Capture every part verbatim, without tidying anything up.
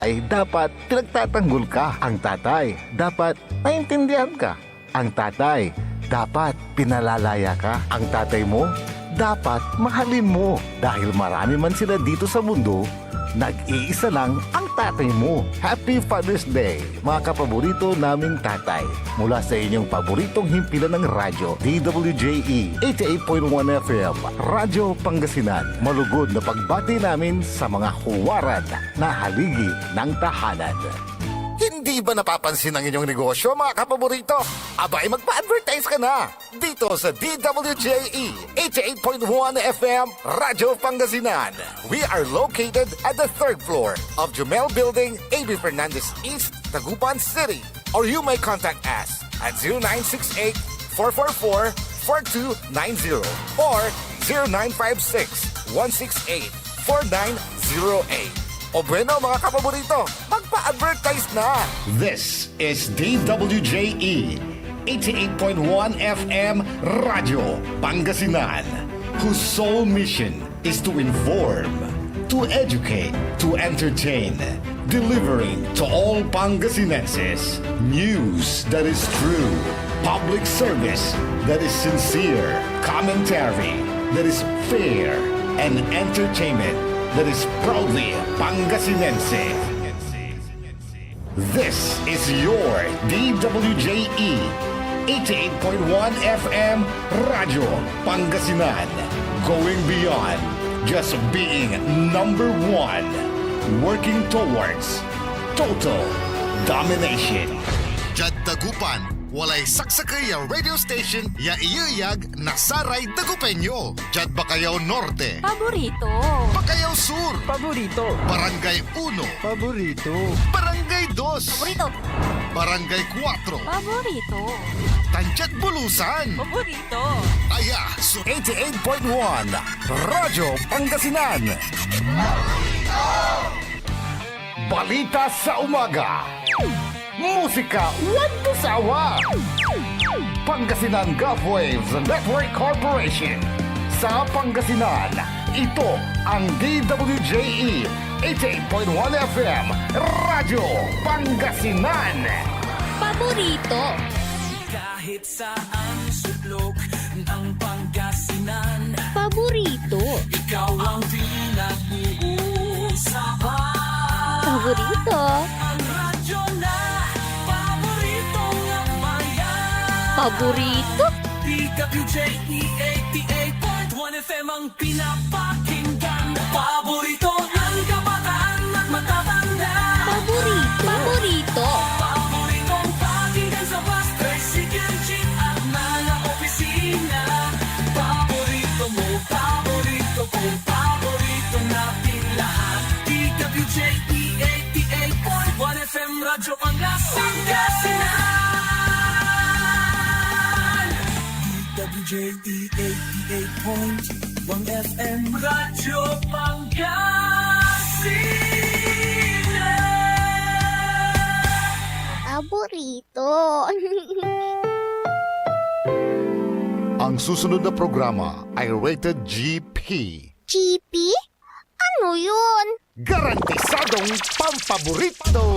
ay dapat pinagtatanggol ka. Ang tatay, dapat naintindihan ka. Ang tatay, dapat pinalalaya ka. Ang tatay mo, dapat mahalin mo. Dahil marami man sila dito sa mundo, nag-iisa lang ang tatay mo. Happy Father's Day, mga kapaborito naming tatay. Mula sa inyong paboritong himpilan ng radyo, D W J E eighty-eight point one F M, Radyo Pangasinan. Malugod na pagbati namin sa mga huwarad na haligi ng tahanan. Hindi ba napapansin ang inyong negosyo, mga kapaborito? Abay, magpa-advertise ka na dito sa D W J E eighty-eight point one F M Radyo Pangasinan. We are located at the third floor of Jumel Building, A B Fernandez East, Dagupan City. Or you may contact us at zero nine six eight, four four four, four two nine zero or zero nine five six, one six eight, four nine zero eight. O bueno, mga kapaborito, magpa-advertise na! This is D W J E eighty-eight point one F M Radyo Pangasinan, whose sole mission is to inform, to educate, to entertain, delivering to all Pangasinenses news that is true, public service that is sincere, commentary that is fair, and entertainment that is proudly Pangasinense. This is your D W J E eighty-eight point one F M Radyo Pangasinan. Going beyond just being number one. Working towards total domination. Diad Dagupan, walay saksakey ya radio station ya iyeyag na saray Dagupeño. Diad Bacayao Norte. Paborito. Bacayao Sur. Paborito. Barangay Uno. Paborito. Barangay Dos. Paborito. Barangay Cuatro. Paborito. Tan diad Bulusan. Paborito. Aya so eighty-eight point one Radyo Pangasinan. Balita sa umaga. Musika, walang sawa. Pangasinan Gulf Waves Network Corporation. Sa Pangasinan, ito ang D W J E eighty-eight point one F M, Radyo Pangasinan. Paborito. Kahit saan sulok ng Pangasinan. Paborito. Ikaw ang pinag-uusapan. Paborito. Ang radyo na paborito ng bayan. Paborito. D W J E eighty-eight point one F M ang pinapakinggan. Paborito ng kabataan at matatanda. Paborito. Paborito. Paboritong pakinggan sa bus, tricycle, jeep at mga opisina. Paborito mo, paborito ko, paborito natin lahat. D W J E eighty-eight point one F M Radyo Pangasinan. D W J E eighty-eight point one F M Radyo Pangasinan. Paborito. Ang susunod na programa ay rated G P. G P? Ano yun? Garantisadong pampaborito!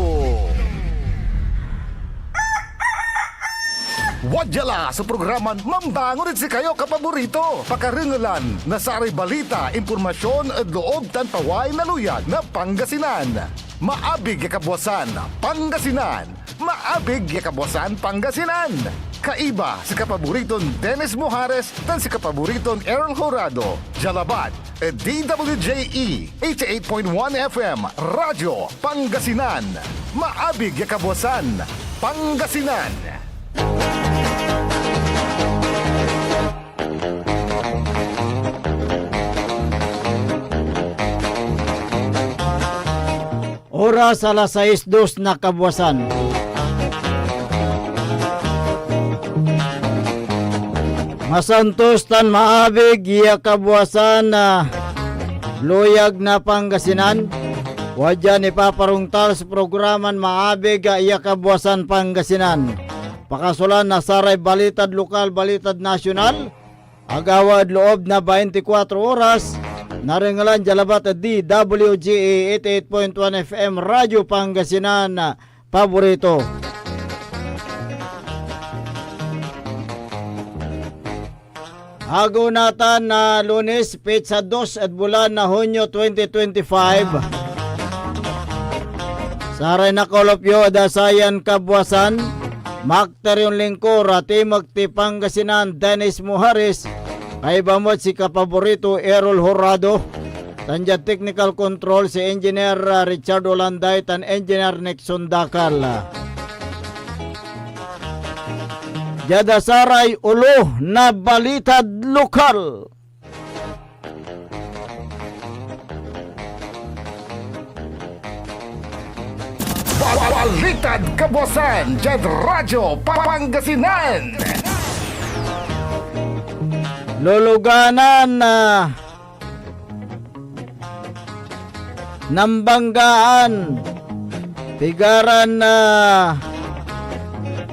Wadya la so programan Mambangon ed Sikayo, Kapaborito! Pakarengelan na saray balita, impormasyon ed loob tan paway na luyag na Pangasinan. Maabig ya kabwasan, Pangasinan! Maabig ya kabwasan, Pangasinan! Kaiba si kapaboriton Dennis Mojares tan si kapaboriton Errol Horado. Dia labat ed D W J E eighty-eight point one F M Radyo Pangasinan. Maabig ya kabwasan, Pangasinan! Oras alas sais dos na kabwasan. Masantos tan maabig ya kabwasan na luyag na Pangasinan. Wadya nipaparongtal so programan Maabig ya Kabwasan Pangasinan. Pakasolan na saray balitad lokal, balitad nasyonal, agawa ed loob na baintikwatro oras, Narengelan dia labat ed D W G A eighty-eight point one F M Radyo Pangasinan, paborito. Agew natan na Lunes, petsa dos ed bulan na Hunyo twenty twenty-five. Saray nakalop yo ed sayan kabwasan, makter yon lingkor, a timekti Pangasinan, Dennis Mujares, kaiba met si kapaborito Errol Horado, tan diad technical control si Engineer, ah, Richard Olanday tan Engineer Nixon Dacal. Diad saray olo na balitad lokal. Balitad Kabwasan diad Radyo Pangasinan. Luluganan, ah, nambanggaan, pigaran, ah,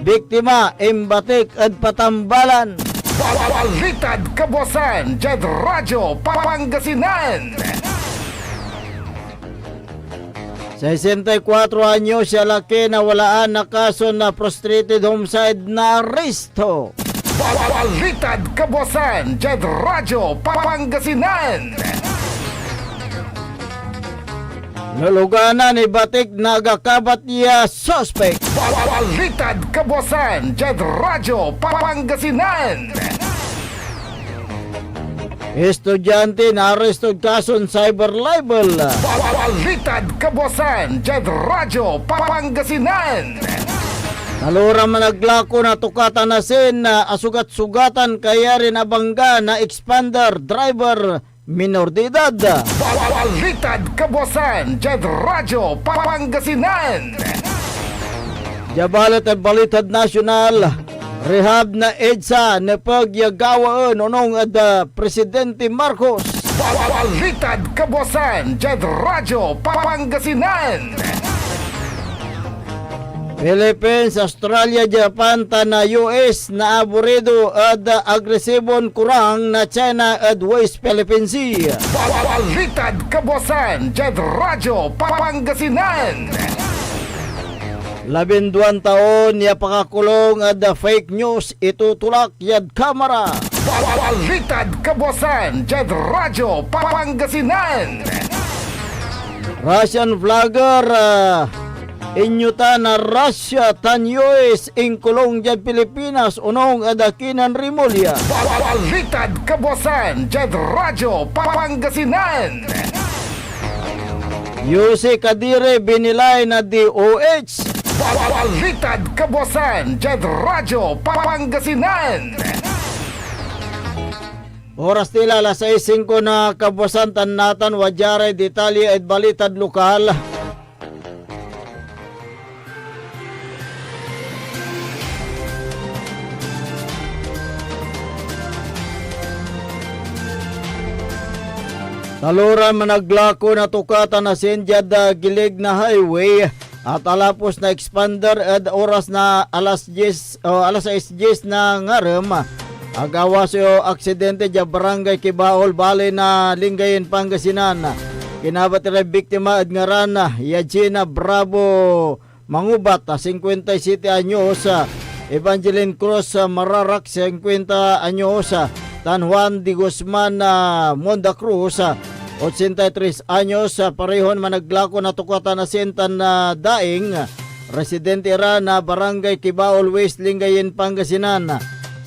biktima imbatik ed Patambalan. Balitad Kabwasan diad Radyo Pangasinan. Sesenta y cuatro anyos ya laki na walaan na kaso na frustrated homicide na aresto. Balitad Kabwasan diad Radyo Pangasinan. Luluganan ibatik na agakabat ya suspek. Balitad Kabwasan diad Radyo Pangasinan. Estudyante naarestod kason cyber libel. Balitad Kabwasan diad Radyo Pangasinan. Talora managlako na tukatan asin, ah, asugat-sugatan kayarin abangga na expander driver minor de edad. Balitad Kabwasan diad Radyo Pangasinan. Dia balet ed balitad nasyonal, rehab na EDSA nepeg ya gawaen onung ed, ah, Presidente Marcos. Balitad Kabwasan diad Radyo Pangasinan. Philippines, Australia, Japan, tan na U S naaburido ed agresibon kurang na China ed West Philippine Sea. Balitad Kabwasan diad Radyo Pangasinan. Labinduan taon ya pakakulong ed fake news itutulak yad Kamara. Balitad Kabwasan diad Radyo Pangasinan. Russian vlogger, ah, inyutan na Russia tan U S inkulong diad Pilipinas onung ed akinan Remulla. Balitad Kabwasan diad Radyo Pangasinan. Yusek Adire binilay na D O H. Balitad Kabwasan diad Radyo Pangasinan. Oras tila alas sais singko na kabuasan tan natan wadya ray detalye ed balitad lokal. Taloran managlako na tukatan asin diad, ah, gilig na highway. At alapos na expander ed oras na alas dies, o, alas sais dies na ngarem, agawa so aksidente diad Barangay Kibaol, baley na Lingayen, Pangasinan. Kinabat iray biktima ed ngaran ya Gina Bravo Mangubat, a, singkuenta y siete anyos, a, Evangeline Cruz, a, Mararak, singkuenta anyos, a, tan Juan de Guzman, a, Monda Cruz, a, ochenta y tres anyos, a, parehon managlako na tukatan asin tan, a, daing, residente ira na Barangay Kibaol West, Lingayen, Pangasinan.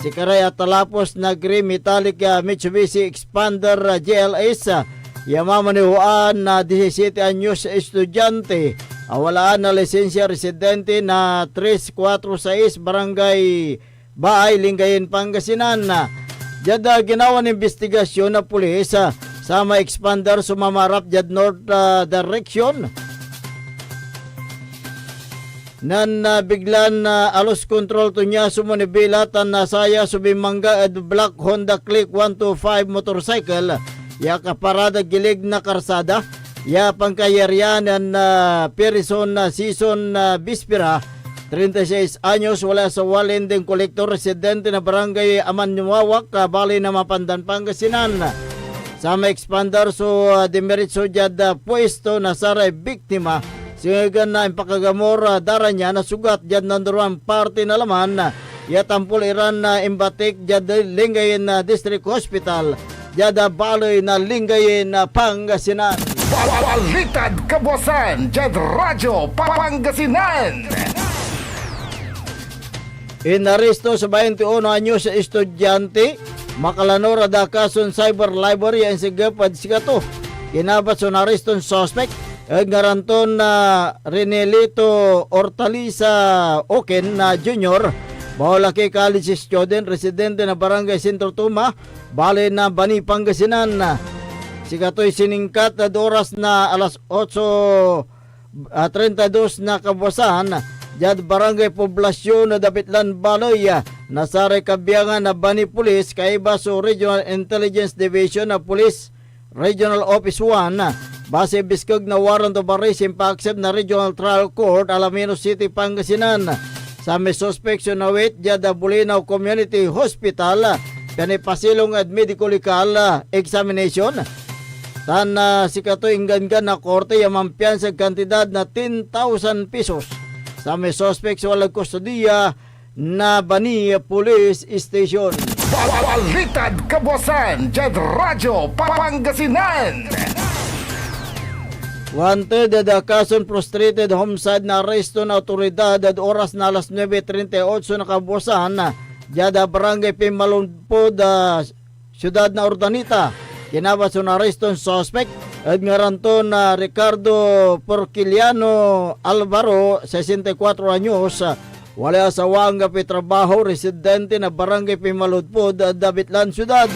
Sikaray atalapos na gray metallic, a, Mitsubishi Expander, a, G L S, a, ya mamanehoan na disisiete anyos ya estudyante a walaan na lisensia, residente na tres cuatro seis Barangay Baay, Lingayen, Pangasinan. Diad, ah, ginawa na imbestigasyon na pulis, ah, samay expander so mamaarap diad north, ah, direction. Nen, ah, biglan, ah, a-lose control to nia so manibela tan, ah, saya so binmangga ed Black Honda Click one two five motorcycle ya akaparada gilig na karsada ya pankayarian nen, ah, Pierson, ah, Season, ah, Bispera, treinta y seis anyos, walay asawa, lending kolektor, residente na Barangay Amanuawak, ah, baley na Mapandan, Pangasinan. Samay expander so, ah, dimiritso diad, ah, puesto na saray biktima. Singa na impakagamur, ah, da ra nia na sugat diad nanduruan parti na laman, ah, ya tampol iran, ah, imbatik diad Lingayen, ah, District Hospital, diad, ah, baley na Lingayen, ah, Pangasinan. Balitad Kabuasan diad Radyo Pangasinan. Inaresto so baintiuno anyos ya estudyante, makalano ra da kason cyber libel ya insigep ed sikato. Kinabat so nareston suspek ed ngaran ton, ah, Renelito Hortaliza Oken na Junior, baolaki college student, residente na Barangay Centro Tuma, baley na Bani, Pangasinan. Sikatoy siningkat ed oras na alas otso ah, treinta y dos na kabuasan, diad Barangay Poblacion na Dabitlan Baley, ah, na saray kabiangan na Bani Police, kaiba so Regional Intelligence Division na Police, Regional Office one, ah, base biskeg na warrant of arrest impaakseb na Regional Trial Court, Alaminos City, Pangasinan. Samay suspek so nawit diad, ah, Bulinaw Community Hospital, ah, pian ipasilong ed medico legal, ah, examination. Tan, ah, sikatoy ingganggan na korte ya mampiansa ed kantidad na ten thousand pesos. Samay suspek so walad kustodiya na Bani Police Station. Balitad Kabuasan diad Radyo Pangasinan. Wanted ed kason frustrated homicide na aresto na awtoridad ed oras na alas nuebe treinta y ocho na kabuasan, diad Barangay Pimalunpod, ah, siudad na Urdaneta. Kinabat so nareston suspek ed ngaran ton, ah, Ricardo Porquiliano Alvaro, sesenta y kuatro anyos, ah, walay asawa, anggapoy trabaho, residente na Barangay Pimaludpod, ah, Dabitlan Siudad.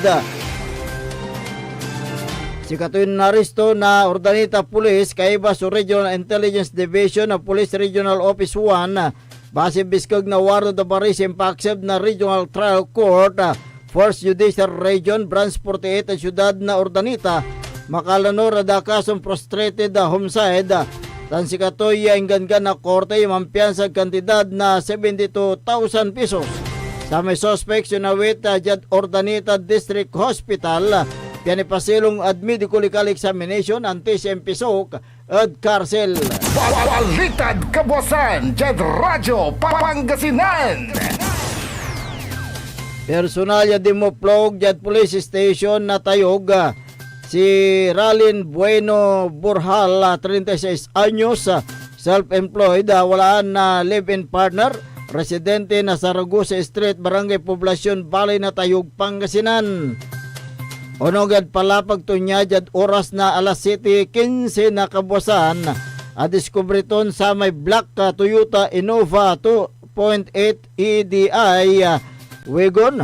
Sikatoy naresto na Urdaneta Police, kaiba so Regional Intelligence Division na Police Regional Office one, ah, base biskeg na warrant of arrest impaakseb na Regional Trial Court, ah, First Judicial Region, Branch forty-eight ed siudad na Urdaneta, makalano ra da kason frustrated, ah, homicide, ah, tan sikatoy, ah, ingganggan na korte ya mampiansa ed kantidad na seventy-two thousand pesos. Samay suspek so nawit, ah, diad Urdaneta District Hospital, ah, pian ipasilong ed medico legal examination antis ya impisok ed karsel. Balitad Kabuasan diad Radyo Pangasinan. Personal ya dinmoplog diad police station na Tayug, ah, si Ralin Bueno Borjal, ah, treinta y seis anyos, ah, self-employed, ah, walaan na live-in partner, residente na Zaragoza Street, Barangay Poblacion, Baley na Tayug, Pangasinan. Onogad palapag to nia diad oras na alas siete quince na kabuasan, adiskubre ton samay black, ah, Toyota Innova two point eight E D I, ah, wagon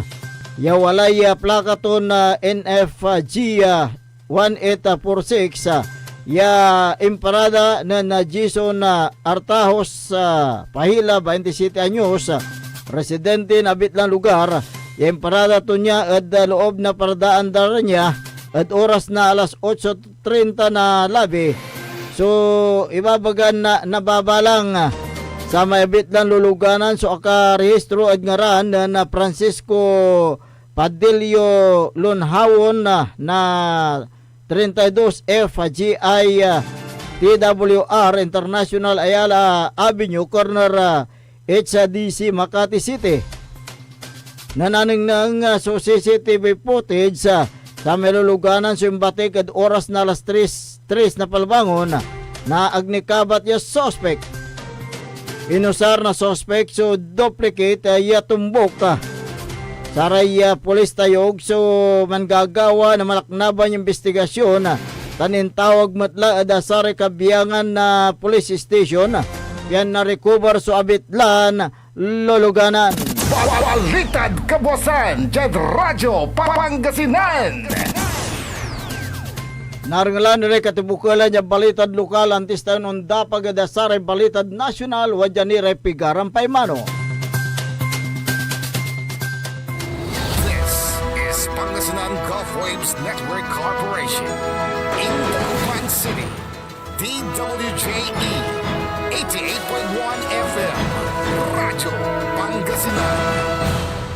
ya walay, ah, plaka ton, ah, N F G, ah, one eight four six, ah, ya imparada nen, ah, Jason, ah, Artajos, ah, Pahila, bainti siete anyos, ah, residente na abitlan lugar, ya imparada to nia ed, ah, loob na paradaan da ra nia ed oras na alas otso treinta na labi. So, ibabagan na nababalang, ah, samay abitlan luluganan so akarehistro ed ngaran nen, ah, Francisco Padillo Lonjawon, ah, na treinta y dos F G I, ah, T W R International Ayala Avenue, corner, ah, H D C, Makati City. Nananengneng, ah, so C C T V footage, ah, samay luluganan so imbatik ed oras na alas tres, tres na palbangon, na ag ni kabat ya suspek. Inusar na suspek so duplicate, ah, ya tumbok, ah. Saray, ah, pulis Tayug so manggagawa na malaknaban ya imbestigasyon, ah, tan intawag met la ed, ah, saray kabiangan na police station, ah, pian narecover so abitlan luluganan. Balitad Kabuasan diad Radyo Pangasinan. Narengelan iray katibukelan ya balitad lokal, antis tayon ondapag ed saray balitad nasional, wadya ni ray pigaran paimano. This is Pangasinan Gulf Waves Network Corporation in Dagupan City. D W J E, eighty-eight point one F M, Radyo Pangasinan.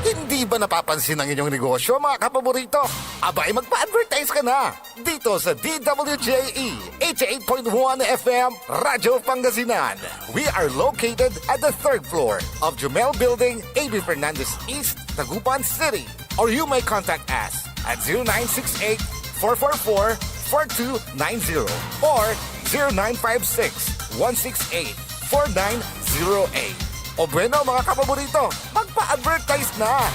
Hindi ba napapansin ang inyong negosyo, mga kapaborito? Abay, magpa-advertise ka na dito sa D W J E eighty-eight point one F M Radyo Pangasinan. We are located at the third floor of Jumel Building, A B Fernandez East, Dagupan City. Or you may contact us at zero nine six eight, four four four, four two nine zero or zero nine five six, one six eight, four nine zero eight. O bueno, mga kapaborito, magpa-advertise na!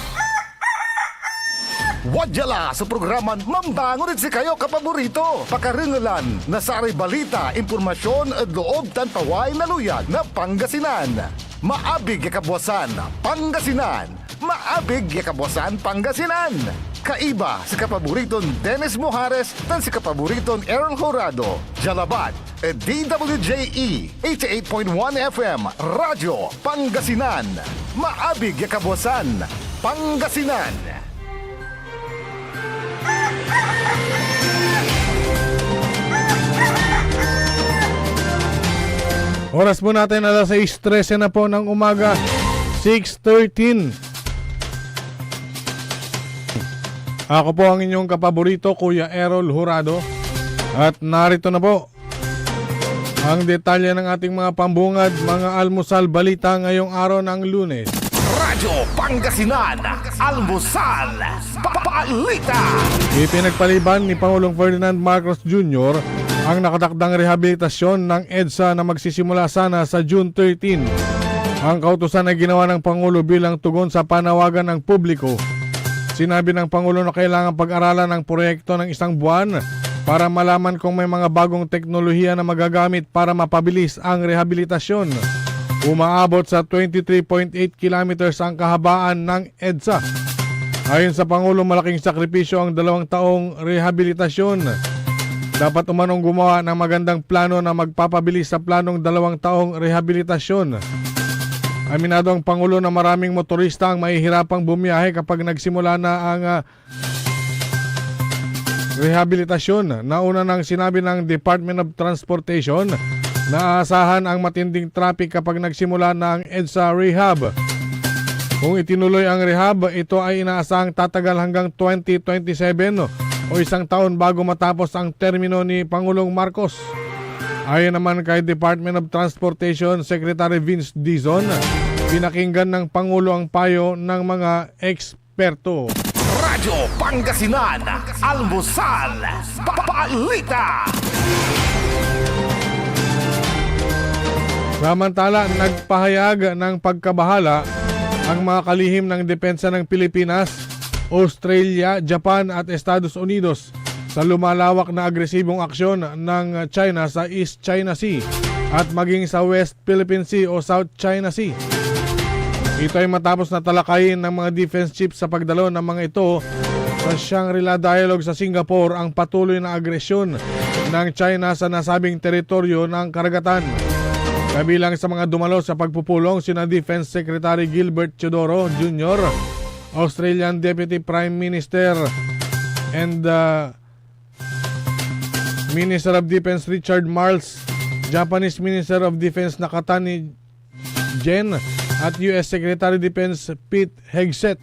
Wadya la so programan Mambangon ed Sikayo, kapaborito. Pakarengelan na saray balita, impormasyon ed loob tan paway na luyag na Pangasinan. Maabig ya kabwasan, Pangasinan. Maabig ya kabwasan, Pangasinan. Kaiba si kapaboriton Dennis Mojares tan si kapaboriton Errol Horado. Dia labat ed D W J E eighty-eight point one F M Radyo Pangasinan. Maabig ya kabwasan, Pangasinan. Oras po natin alas sais trese na po ng umaga, six thirteen. Ako po ang inyong kapaborito, Kuya Errol Hurado. At narito na po ang detalye ng ating mga pambungad, mga almusal balita ngayong araw ng Lunes. Radyo Pangasinan, Almusal Balita. Ipinagpaliban ni Pangulong Ferdinand Marcos Junior ang nakatakdang rehabilitasyon ng EDSA na magsisimula sana sa June thirteen. Ang kautusan ay ginawa ng Pangulo bilang tugon sa panawagan ng publiko. Sinabi ng Pangulo na kailangan pag-aralan ang proyekto ng isang buwan para malaman kung may mga bagong teknolohiya na magagamit para mapabilis ang rehabilitasyon. Umaabot sa twenty-three point eight kilometers ang kahabaan ng EDSA. Ayon sa Pangulo, malaking sakripisyo ang dalawang taong rehabilitasyon. Dapat umanong gumawa ng magandang plano na magpapabilis sa planong dalawang taong rehabilitasyon. Aminado ang Pangulo na maraming motorista ang mahihirapang bumiyahe kapag nagsimula na ang, ah, rehabilitasyon. Nauna nang sinabi ng Department of Transportation na aasahan ang matinding traffic kapag nagsimula na ang EDSA rehab. Kung itinuloy ang rehab, ito ay inaasahang tatagal hanggang twenty twenty-seven o isang taon bago matapos ang termino ni Pangulong Marcos. Ayon naman kay Department of Transportation Secretary Vince Dizon, pinakinggan ng Pangulo ang payo ng mga eksperto. Radyo Pangasinan, Almusal Balita. Samantala, nagpahayag ng pagkabahala ang mga kalihim ng depensa ng Pilipinas, Australia, Japan at Estados Unidos sa lumalawak na agresibong aksyon ng China sa East China Sea at maging sa West Philippine Sea o South China Sea. Ito ay matapos na talakayin ng mga defense chiefs sa pagdalo ng mga ito sa Shangri-La Dialogue sa Singapore ang patuloy na agresyon ng China sa nasabing teritoryo ng karagatan. Kabilang sa mga dumalo sa pagpupulong sina Defense Secretary Gilbert Teodoro Junior, Australian Deputy Prime Minister and, uh, Minister of Defense Richard Marles, Japanese Minister of Defense Nakatani Jen at U S Secretary Defense Pete Hegseth.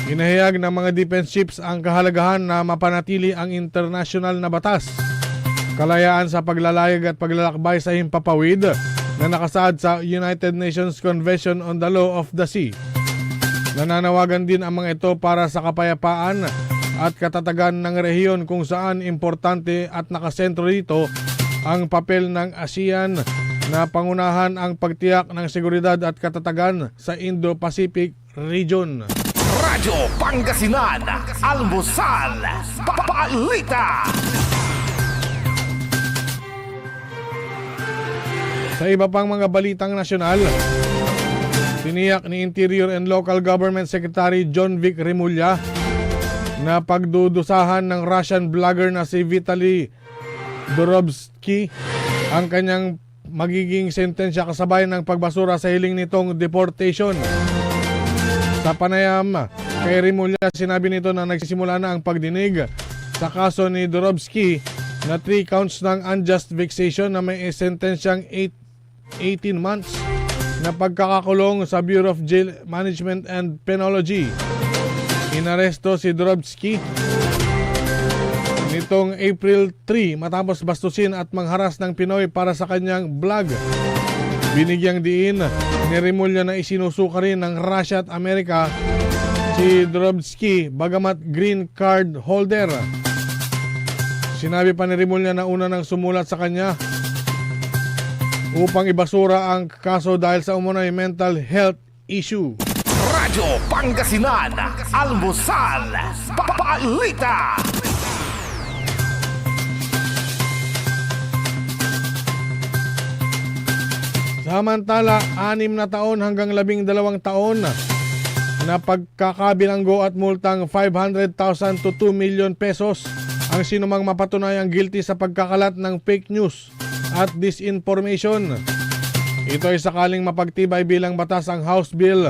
Inahayag ng mga defense chiefs ang kahalagahan na mapanatili ang internasyonal na batas, kalayaan sa paglalayag at paglalakbay sa himpapawid na nakasaad sa United Nations Convention on the Law of the Sea. Nananawagan din ang mga ito para sa kapayapaan at katatagan ng rehiyon, kung saan importante at nakasentro dito ang papel ng ASEAN na pangunahan ang pagtiyak ng seguridad at katatagan sa Indo-Pacific region. Radyo Pangasinan, Almusal Balita. Sa iba pang mga balitang nasyonal, tiniyak ni Interior and Local Government Secretary John Vic Remulla na pagdudusahan ng Russian blogger na si Vitaly Durovsky ang kanyang magiging sentensya kasabay ng pagbasura sa hiling nitong deportation. Sa panayam kay Remulla, sinabi nito na nagsisimula na ang pagdinig sa kaso ni Durovsky na three counts ng unjust vexation na may sentensyang eight, eighteen months na pagkakakulong sa Bureau of Jail Management and Penology. Inaresto si Drobsky nitong April three matapos bastusin at mangharas ng Pinoy para sa kanyang blog. Binigyang diin, nirimulya na isinusuka rin ng Russia at Amerika si Drobsky, bagamat green card holder. Sinabi pa ni Remulla na una nang sumulat sa kanya upang ibasura ang kaso dahil sa umano'y mental health issue. Radyo Pangasinan, Almusal, Balita. Samantala, anim na taon hanggang labing dalawang taon na pagkakabilanggo at multang five hundred thousand to two million pesos ang sinumang mapatunayang guilty sa pagkakalat ng fake news at disinformation. Ito ay sakaling mapagtibay bilang batas ang House Bill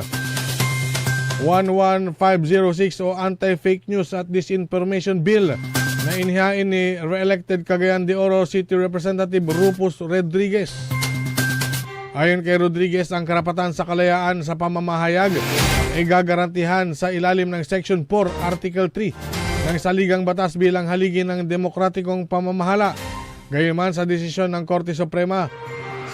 one one five zero six o Anti-Fake News at Disinformation Bill na inihain ni re-elected Cagayan de Oro City Representative Rufus Rodriguez. Ayon kay Rodriguez, ang karapatan sa kalayaan sa pamamahayag ay gagarantihan sa ilalim ng Section four, Article three ng saligang batas bilang haligi ng demokratikong pamamahala. Gayunman, sa desisyon ng Korte Suprema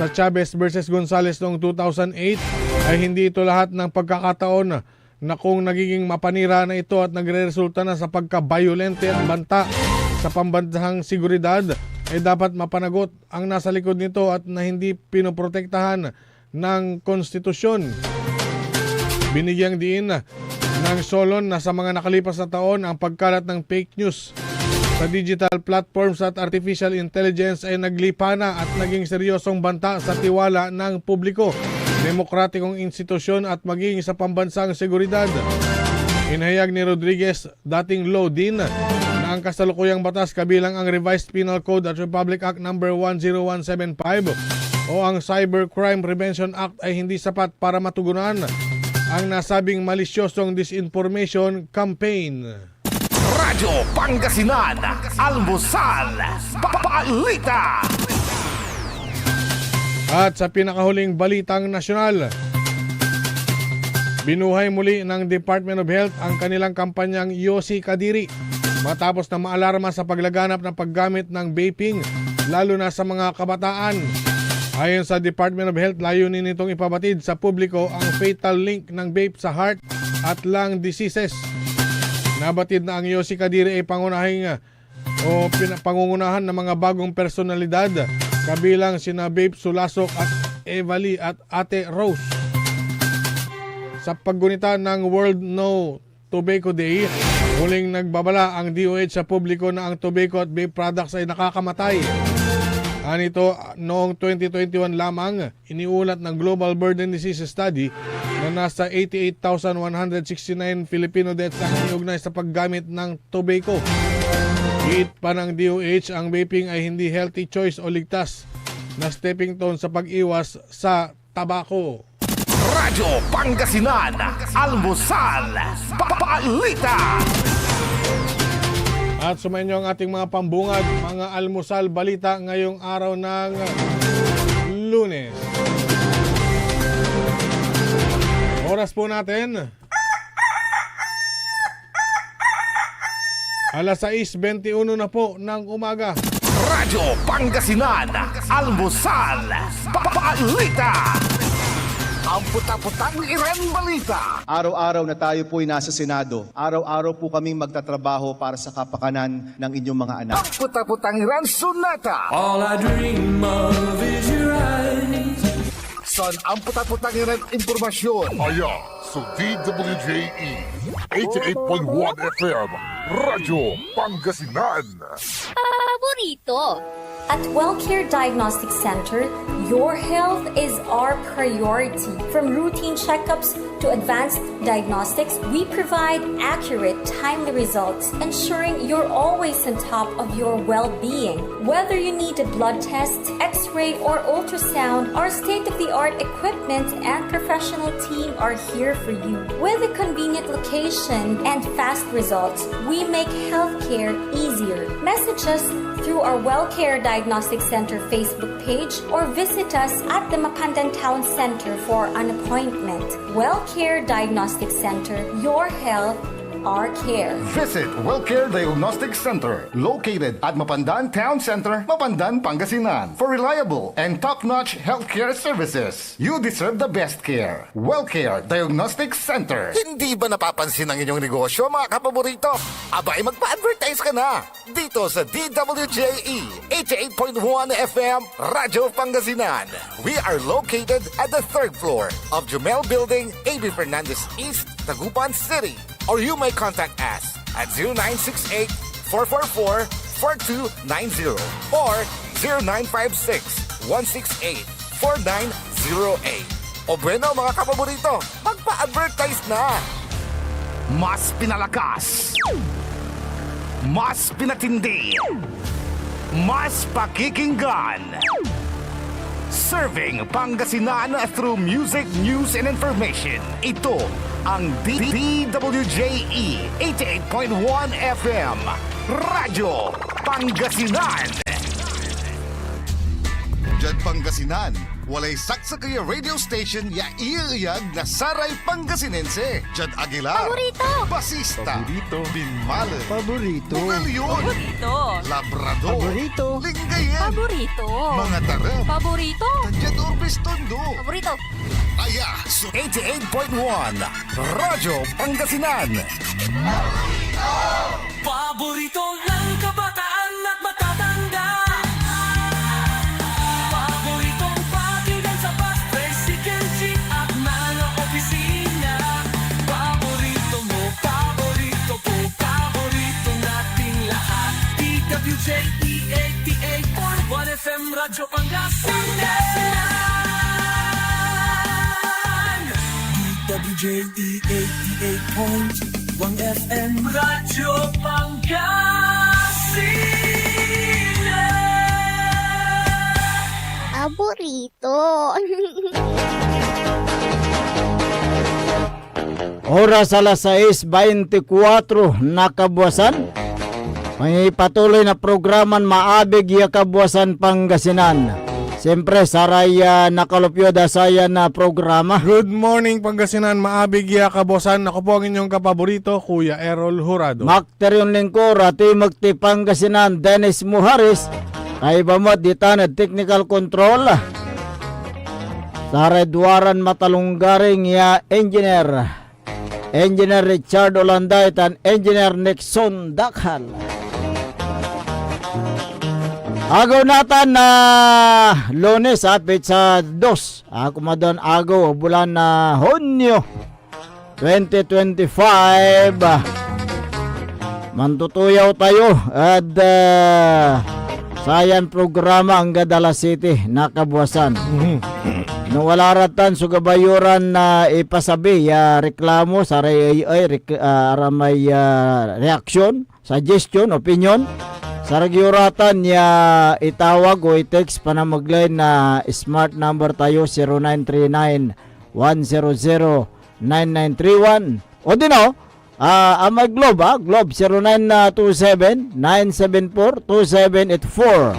sa Chavez versus Gonzales noong two thousand eight, ay hindi ito lahat ng pagkakataon na kung nagiging mapanira na ito at nagreresulta na sa pagkabayolente at banta sa pambansang seguridad, ay dapat mapanagot ang nasa likod nito at na hindi pinoprotektahan ng konstitusyon. Binigyang diin ng Solon na sa mga nakalipas na taon, ang pagkalat ng fake news sa digital platforms at artificial intelligence ay naglipa na at naging seryosong banta sa tiwala ng publiko, demokratikong institusyon at maging sa pambansang seguridad. Inhayag ni Rodriguez, dating law din, na ang kasalukuyang batas kabilang ang Revised Penal Code at Republic Act Number one zero one seven five o ang Cybercrime Prevention Act ay hindi sapat para matugunan ang nasabing malisyosong disinformation campaign. Radyo Pangasinan, Almusal, Balita. At sa pinakahuling balitang nasyonal, binuhay muli ng Department of Health ang kanilang kampanyang Yosi Kadiri matapos na maalarma sa paglaganap ng paggamit ng vaping, lalo na sa mga kabataan. Ayon sa Department of Health, layunin nitong ipabatid sa publiko ang fatal link ng vape sa heart at lung diseases. Nabatid na ang Yosi Kadiri ay pangunahing, o pina-, pangungunahan ng mga bagong personalidad, kabilang sina Babe Sulasok at Evally at Ate Rose. Sa paggunita ng World No Tobacco Day, muling nagbabala ang D O H sa publiko na ang tobacco at vape products ay nakakamatay. Anito, noong twenty twenty-one lamang, iniulat ng Global Burden Disease Study na nasa eighty-eight thousand one hundred sixty-nine Filipino deaths ang iniugnay sa paggamit ng tobacco. Giit pa ng D O H, ang vaping ay hindi healthy choice o ligtas na stepping stone sa pag-iwas sa tabako. Radyo Pangasinan, Almusal, Balita. At sumainyo ang ating mga pambungad, mga almusal balita ngayong araw ng Lunes. Oras po natin, alas sais bentiuno na po ng umaga. Radyo Pangasinan, Almusal, Balita. Ang puta-putang Iran Balita. Araw-araw na tayo po'y nasa Senado. Araw-araw po kaming magtatrabaho para sa kapakanan ng inyong mga anak. Ang puta-putang Iran Sonata. All I dream of is your eyes. Son, ang puta-putang Iran impormasyon. Aya so D W J E eighty-eight point one F M, Radyo Pangasinan. Paborito. At Wellcare Diagnostic Center, your health is our priority. From routine checkups to advanced diagnostics, we provide accurate, timely results, ensuring you're always on top of your well-being. Whether you need a blood test, X-ray, or ultrasound, our state-of-the-art equipment and professional team are here for you. With a convenient location and fast results, we make healthcare easier. Message us to our Wellcare Diagnostic Center Facebook page or visit us at the Mapandan Town Center for an appointment. Wellcare Diagnostic Center, your health, our care. Visit Wellcare Diagnostic Center, located at Mapandan Town Center, Mapandan, Pangasinan, for reliable and top-notch healthcare services. You deserve the best care. Wellcare Diagnostic Center. Hindi ba napapansin ang inyong negosyo, mga kapaborito? Abay, magpa-advertise ka na dito sa D W J E eighty-eight point one F M Radyo Pangasinan. We are located at the third floor of Jumel Building, A B Fernandez East, Dagupan City. Or you may contact us at zero nine six eight, four four four, four two nine zero or zero nine five six, one six eight, four nine zero eight. O bueno, mga kapaborito, magpa-advertise na! Mas pinalakas, mas pinatindi, mas pakikinggan. Serving Pangasinan through music, news, and information. Ito ang D W J E eighty-eight point one F M, Radyo Pangasinan. Diad Pangasinan, walay saksakey a radio station ya ieyag na saray Pangasinense. Diad Aguilar, Paborito! Basista, Paborito. Binmalen, Paborito. Bugallon, Paborito! Labrador, Paborito. Lingayen, Paborito! Mangatarem, Paborito! Diad Urbes, Tondo, Paborito! Aya so eighty-eight point one Radyo Pangasinan. Paborito ng kabataan at matatanda. Paboritong pakinggan sa bus, tricycle, jeep at mga opisina. Paborito mo, paborito ko, paborito nating lahat. D W J E eighty-eight point one F M Radyo Pangasinan. D W J E eighty-eight point one F M Radyo Pangasinan. Paborito. Oras alas sais veinticuatro na kabuasan. May patuloy na programan Maabig ya Kabuasan Pangasinan. Siyempre, saray, ah, nakalupyo da sayan, ah, programa. Good morning, Pangasinan. Maabig ya kabuasan. Ako po ang inyong kapaborito, Kuya Errol Jurado. Makter yon lingkor, ati magti Pangasinan, Dennis Muharis. Kaiba met ditan ed technical control. Saray duaran matalonggaring ya engineer. Engineer Richard Olanday tan Engineer Nixon Dakhal. Agew natan na Lunes, ah, petsa dos. Ah, kumadon agew, bulan na Hunyo, twenty twenty-five. Mantutuyaw tayo ed, ah, sayan programa anggad alas siyete na kabuasan. Mhm. No wala ra tan so gabay yo ran, ah, ipasabi ya reklamo, saray ay, ay, rek-, ah, aramay, ah, reaksyon, suggestion, opinyon, sarag yo ra tan ya itawag o i-text panamegley na smart number tayo, zero nine three nine, one zero zero, nine nine three one. O di no, ah, amay Globe, ah, Globe, zero nine two seven, nine seven four, two seven eight four.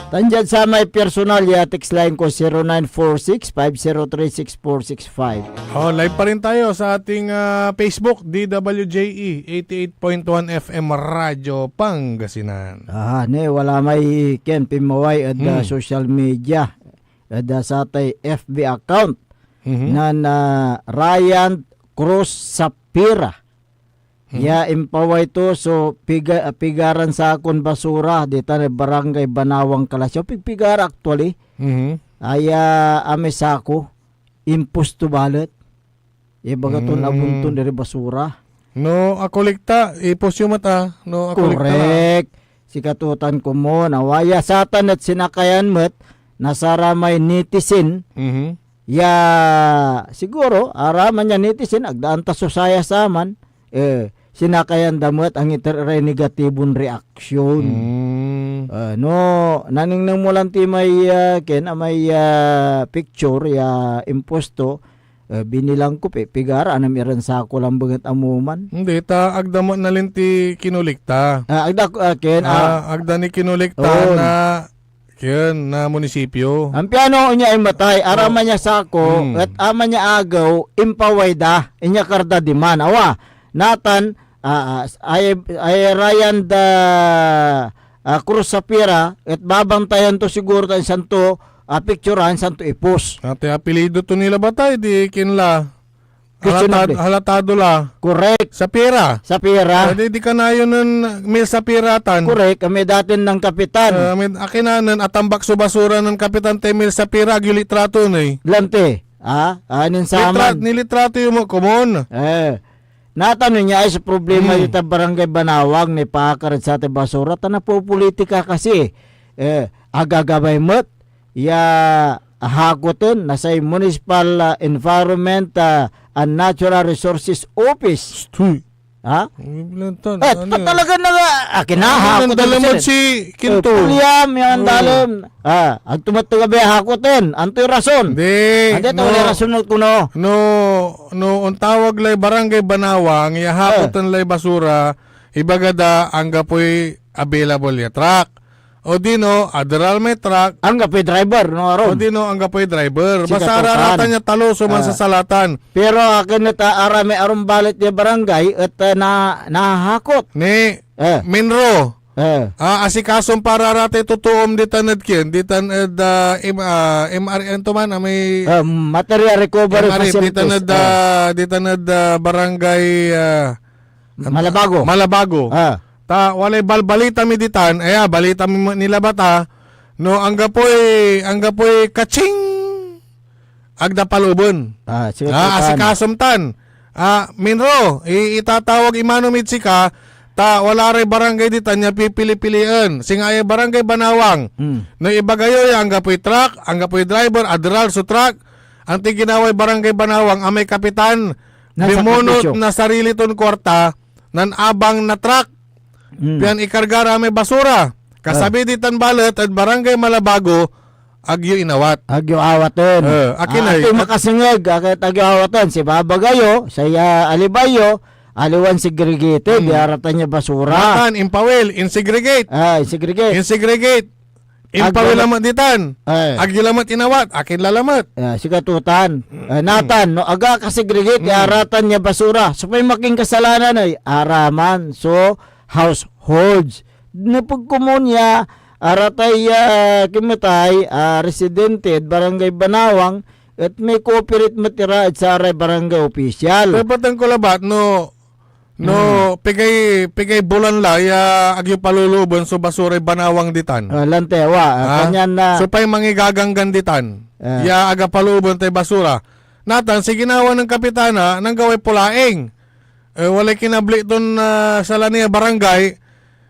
Tan diad samay personal ya text line ko, zero nine four six, five zero three, six four six five. Oh, live pa rin tayo sa ating, ah, Facebook, D W J E eighty-eight point one F M Radyo Pangasinan. Ah, ne, wala may ken pinmaway ed, ah, Hmm. social media, ed, ah, satay F B account Mhm. nen, ah, Ryan Cruz Sapira. Mhm. Ya impaway to so piga-, ah, pigaran sakon basura ditan ed Barangay Banawang, Calasiao. Pigpigara actually. Mhm. Aya, ah, may sako, imposto balet. Ibaga ton Mm. abunton iri basura. No akolekta, ipos yo met, ah. No akolekta la. Correct. Sikato tan komon, awa ya satan et sinakayan met na saramay netizen. Mhm. Ya, siguro, araman ya netizen, agdaan ta so saya saman, eh, sinakayan da met, angiter iray negatibon reaksyon. Mm. Ah, no, nanengneng mo lanti may, ah, ken, ah, may, ah, picture ya imposto, Eh, binilang ko, pi-, pigara, anam iran sako labat et amuman. Hindi, ta agda met nalin ti kinolekta. Ah, agda, ah, ken, ah, Ah, agda ni kinolekta On. na, ken, na munisipyo. Ampiano onya inmatay, araman ya sako, Hmm. et aman ya agew, impaway da, inyakar da diman. Awa, natan, ah, ah, ay, ay Ryan da, ah, Cruz Sapira, et babantayan to siguro ta insan to, ah, picturan, insan to ipos. Ate, apelyido to ni labat ay, di kinla. Questionable. Halatad-, halatado la. Correct. Sapira. Sapira. Pwede di kanayon nen Mil Sapira tan. Correct. Kami datin ng kapitan. Ah, may, akin na nen atambak so basura nen Kapitan Temil Sapira, agyo litrato ni. Lante. Ah, anin Litra-, saman. nilitrato yung mga komon. Eh. Natan onya ay so problema Hmm. dita Barangay Banawang, nipaakar ed satay basura, ta napopolitika kasi. Eh, agagabay met ya hakoten na say Municipal, ah, Environment, ah, and Natural Resources Office. Stoy. Ha? Ang bibilantan, Eh, ano ta-, yan? talaga na nga, akin na, Ano, hakot nandalaman ang si Kinto? Eh, Pulya, may Oh. andalem. Ah, agto met gabi hakoten. Antoy rason? Hindi, Andi, no. wala rason no kuno. No, no, ontawag lay Barangay Banawang, ya Eh. hakoten lay basura, ibaga da, anggapoy available ya truck. O di no, aderal may truck. Anggapoy driver, no, Aaron? O di no, anggapoy driver. Basta araratan ya talo so mansasalatan. Pero akin et, ah, aramay arum balet ya barangay et, ah, na-, nahahakot. Ni Eh. Minro. Eh. Ah, asikasom para ratay totoom ditan ed kien, ditan ed, ah, M-, ah, M R N to man, ah, may Eh, material recovery M R F, ditan facilities. ed, Eh. ah, ditan ed, ah, barangay, ah, Malabago. Malabago. Ah. Ta walay balbalita mi ditan, aya, balita mi ma-, ni labat, ah, no anggapoy, anggapoy kaching, agda palooben. Ah, sige, Ah, tutan. asikasom tan. Ah, Minro, i-, itatawag imano mid sika, ta wala ray barangay ditan ya pipili-pilien. Singa ay Barangay Banawang. Hmm. No ibaga yo ya anggapoy truck, anggapoy driver, aderal so truck, antoy ginaway Barangay Banawang, amay kapitan, Nasa bimunot sakripisyo. na sarili ton kuarta, nanabang na truck, Hmm. pian ikarga ra may basura. Kasabi Ah. ditan balet ed Barangay Malabago, agyo inawat. Agyo awaten. Eh, akin Ah, ay, agyo ak- makasengeg, akin agyo awaten. Si baba gayo, saya alibay yo, aliwan segregate, Hmm. diaratan ya basura. Natan, impawil, insegregate. Ah, insegregate. Insegregate. Impawil Agyo lamet ditan. Eh. Agyo lamet inawat, akin la lamet. Ah, sikatotan. Eh, natan, no, aga kasegregate, Hmm. diaratan ya basura. So, pay makin kasalanan ay, araman. So, households. Nepeg komun ya aratay, ah, kimatay, ah, residente ed Barangay Banawang et may cooperate met ira ed saray barangay opisyal. Pepeten ko labat no, no, Hmm. pigay, pigay bulan la ya agyo paluluben so basuray Banawang ditan. Ah, lante, wa, ah, Ha? kanyan na So pay mangigaganggan ditan. Ah. Ya aga paluben tay basura. Natan, si ginawa nen Kapitana, nanggaway pulaing. Eh, walay kinabli ton, ah, sala niya barangay.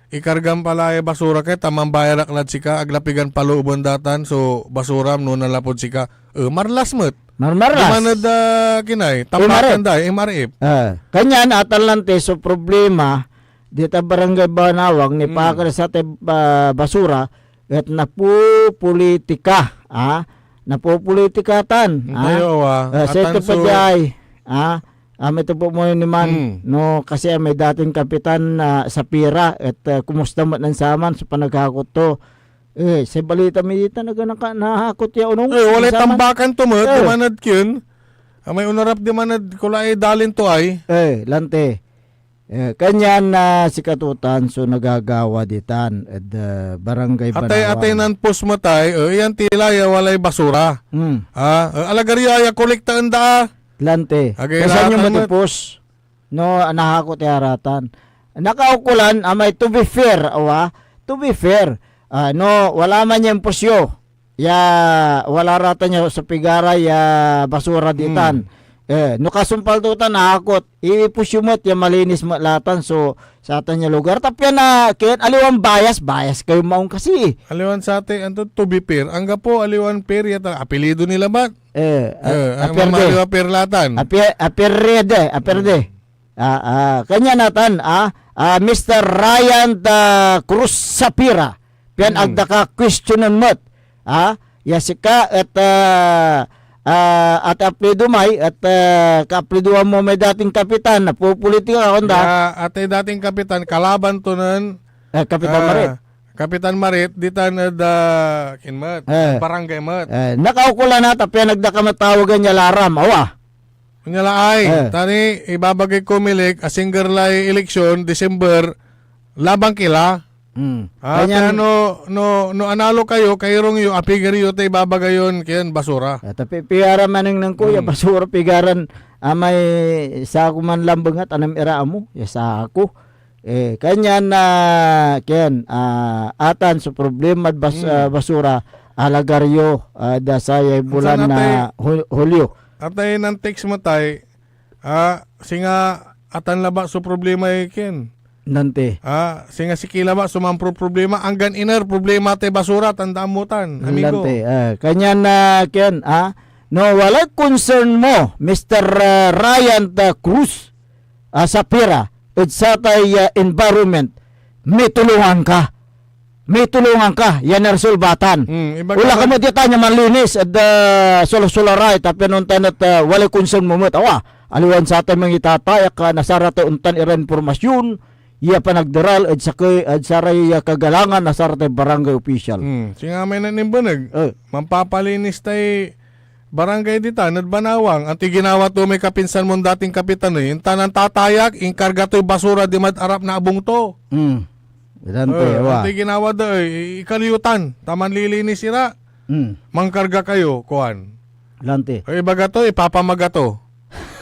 Ikargam pala ay basura kay ta mambayar ak lad sika, aglapigan paluben datan so basuram no nanlapud sika. Eh, marlas met. Marmarlas. Diman ed, ah, kinay, M R F. Tampatan da, M R F. Ah, kanyan, atan lanti so problema, dita Barangay Banawang, Hmm. nipakar sa te-, ah, basura, et napopolitika, ah. Napopolitika tan, ah. Tayo, ah. Ah, sa Atan ito pa so diay, ah. Ah, may tupo mo ni man, Hmm. no, kasi, ah, may dating kapitan na Sapira, et, ah, kumusta met nen saman so panagkakot to. Eh, say balita mi ditan, naga-, naka-, nahakot ya onong Eh, walay nen saman. tambakan to met, Eh. diman ed kien. Ah, may onarap diman ed kulaay dalin to ay. Eh, lante. Eh, kanyan na sikatotan so nagagawa ditan ed, eh, Barangay Atay, Banawang. atay nan pos met ay, eh, iyan tila ya walay basura. Hmm. Ah, eh, alagar ya, ya kolektaen da, ah. Lante. Agay Kasan yo latan met. matipos? No, nahakot ya aratan. Nakaukolan, amay to be fair, awa, to be fair. Ah, no, wala man ya impos yo. Ya, wala ratan ya sa pigara ya basura ditan. Hmm. Eh, no kasumpal to tan, nahakot. Ipos yo met ya malinis met latan so, sa atan ya lugar. Tapia na, kaya aliwan bias, bias kayo maong kasi. Aliwan sa ati, anto, to be fair. Anggapo, aliwan fair, yata, apelyido ni labat. Eh, Eh, a-, ang aperde. mamaliw a perlatan. Ape-, aperde, aperde. Hmm. Ah, ah, kanya natan, ah, ah, Mister Ryan da Cruz Sapira. Pian Hmm. agda ka questionan met. Ah, ya sika et, ah, ah, ata apelyido may, at, ah, kaaplyidoan mo may dating kapitan, napopolitika, onda. Ya, atay dating kapitan, kalaban to nen, Eh, Kapitan ah, Marit. Kapitan Marit, ditan ed, ah, kin met, Eh. barangay met. Eh, nakaukolan na, ta pian agda ka matawagan ya laram, awa. Nya la ay, Eh. tani, ibabagay Comelec, asingger lay eleksyon, December, laban kila. Hmm. Ah, Kanyan kaya no, no, no analo kayo, kairong yo, apigir yo tay ibabaga yon kayan basura. Ah, tapi piara manengneng ko, ya Hmm. basura, pigaran, ah, may sako man lambengat, anam ira amo, ya sako. Eh, kanyan, ah, ken, ah, atan so problemad bas-, Hmm. ah, basura, alagar yo, ah, da sayay Ansan bulan na atay Hu-, Hulyo. Atay nan-text mo tay, ah, singa atan labat so problema, eh, ken. Nante. Ah, singa siki labat so mamproproblema, anggan iner problema tay basura, tandaan mo tan, amigo. Nante, ah, kanyan, ah, ken, ah, no, walay concern mo, Mister, ah, Ryan, ah, Cruz, ah, Sapira, ed satay, ah, environment, mitulongan ka. Mitulongan ka, yan naresolbatan. Hmm, ibaga Wala ka man met ditan ya manlinis ed, ah, solasolaray, ta pian ontan et, ah, walay concern mo met. Awa, aliwan satay mangitatayak, ah, na saratay ontan iran impormasyon ya panagderal ed sakey, ed saray, ah, kagalangan na saratay barangay official. Hmm, singa may nanimbeneg. Eh. Manpapalinis tay barangay ditan ed Banawang, antoy ginawa to may kapinsan mon dating kapitan, eh? Intan nantatayak, inkarga toy basura dimad arap na abung to. Hmm. Dante, Eh, wa. antoy ginawa da, eh? I-, ikaliutan, ta manlilinis ira. Hmm. Mankarga kayo, kuan. Dante. Eh, ibaga to, ipapamaga to.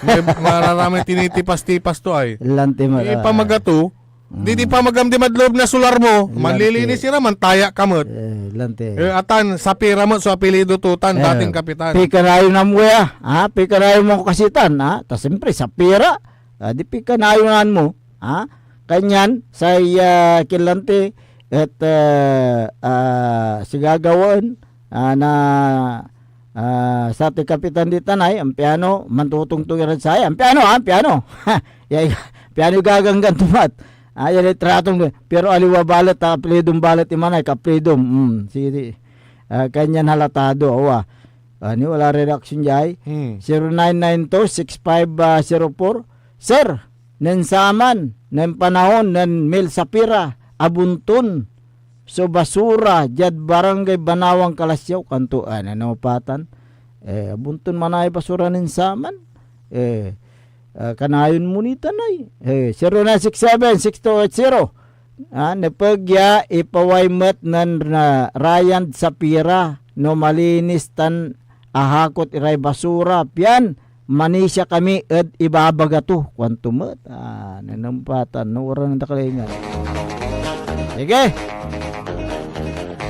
May mararamay tinitipas-tipas to ay. Lante ma-, Ipamaga to, Hmm. Di, di pa magam dimad loob na solar mo, Lante. manlilinis ira, mantaya ka met. Eh, lante. Eh, atan, Sapira met so apelyido to tan, Eh, dating kapitan. pikanayon mo ya, ha? Pikanayon mo kasi tan, ha? Ta siyempre, Sapira, ah, di pikanayon mo, ha? Kanyan, say, ah, kilante, et, ah, ah, sigagawaen, ah, na, ah, satay kapitan di tanay, ampiano, mantotongtong irad saya, ampiano, ah, ampiano. Ya, piano gaganggan to met. Ah, yan ay tratong, pero aliwa balet, ah, apelidom balet imanay, kapelidom. Mm, sige, sige. Ah, kanyan halatado, awa. Ani, wala reaksyon diay. Hmm. Zero nine nine two six five, ah, zero four. Sir, nen saman, nen panahon, nen Mil Sapira, abunton so basura diad Barangay Banawang Calasiao, kanto, ah, nanopatan. Eh, abunton manay basura nen saman. Eh, ah, kanayon mo ni tan ay. Eh, zero nine six seven six two eight zero. Ah, nepeg ya ipaway met nen na Ryan Sapira no malinis tan ahakot iray basura, pian manisia kami ed ibabaga to, kuanto met. Ah, nanempatan, no, oran da kalingan. Sige.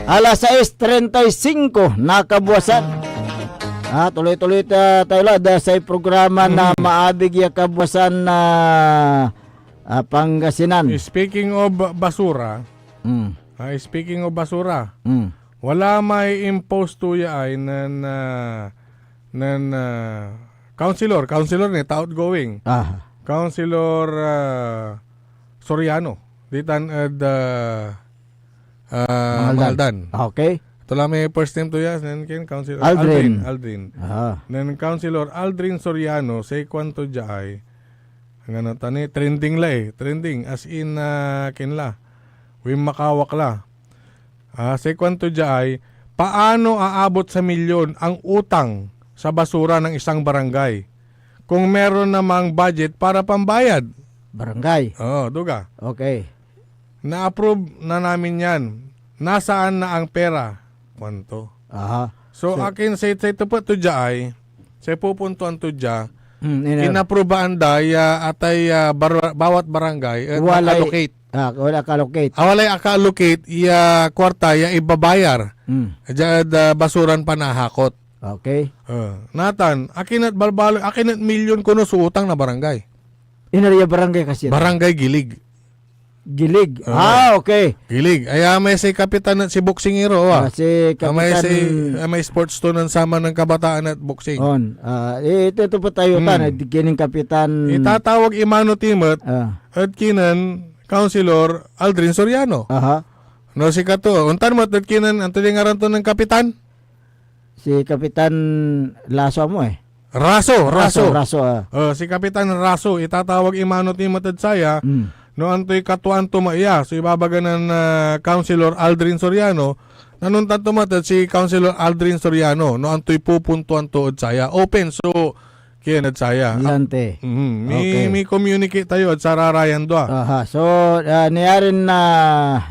Alas sais treinta y cinco na kabuasan. Ah, tuloy-tuloy ta-, tayo la da say programa na Hmm. maabig ya kabuasan na, ah, Pangasinan. Speaking of basura, Hmm. ah, speaking of basura, Hmm. wala may impost to ya ay nen, ah, nen, ah, councilor, councilor ni ta outgoing. Ah. Councilor, ah, Soriano. Ditan ed, ah, ah, Mangaldan. Mangaldan. Okay. Ito lang may first name to ya, nen ken Councilor Aldrin. Aldrin, Aldrin. Ah. Nen Councilor Aldrin Soriano, say kuanto diay, ngano tani, trending la eh, trending, as in, ah, ken la, win makawak la. Ah, say kuanto diay, paano aabot sa milyon ang utang sa basura ng isang barangay kung meron namang budget para pambayad? Barangay. Oo, duga. Okay. Na-approve na namin yan. Nasaan na ang pera? Kuanto. Aha. So, So, akin say, say tepet to dia ay, say pupuntuan to dia, hmm, iner- inaprobaan da ya atay, ah, bar-, bawat barangay, eh, Walay, naka-allocate. ah, wala ka-allocate. Ah, walay aka-allocate ya kwarta ya ibabayar. Hmm. Dia, da basuran panahakot. Okay. Ah, natan, akin et balbalo, akin et milyon kono so utang na barangay. Inariya barangay kasi. Barangay Gilig. Gilig. Oo. Ah, okay. Gilig. Aya may say kapitan et si boxingero, ah. Ah, si Ah, may Kapitan say, ah, may sports to nen saman nen kabataan et boxing. On. Ah, eh, ito, ito po tayo, Hmm. tan, eh, di-, kining kapitan. Itatawag imano ti met, Ah. et kinen Councilor Aldrin Soriano. Aha. No, sikato. Ontan met et kinen, anto di ngaran to nen kapitan? Si Kapitan Lasso mo eh. Raso, Raso, Raso. Raso, ah. Ah, si Kapitan Raso, itatawag imano ti met ed saya, Mm. no antoy katuaan to maiya. So, ibabaga nen, ah, Councilor Aldrin Soriano, nanontan to met ed si Councilor Aldrin Soriano, no antoy pupuntuan to ed saya. Open, so, kien ed saya. Lante. Mhm. Mi-, Okay. mi-communicate tayo ed sararayan dua. Aha. So, ah, niarin na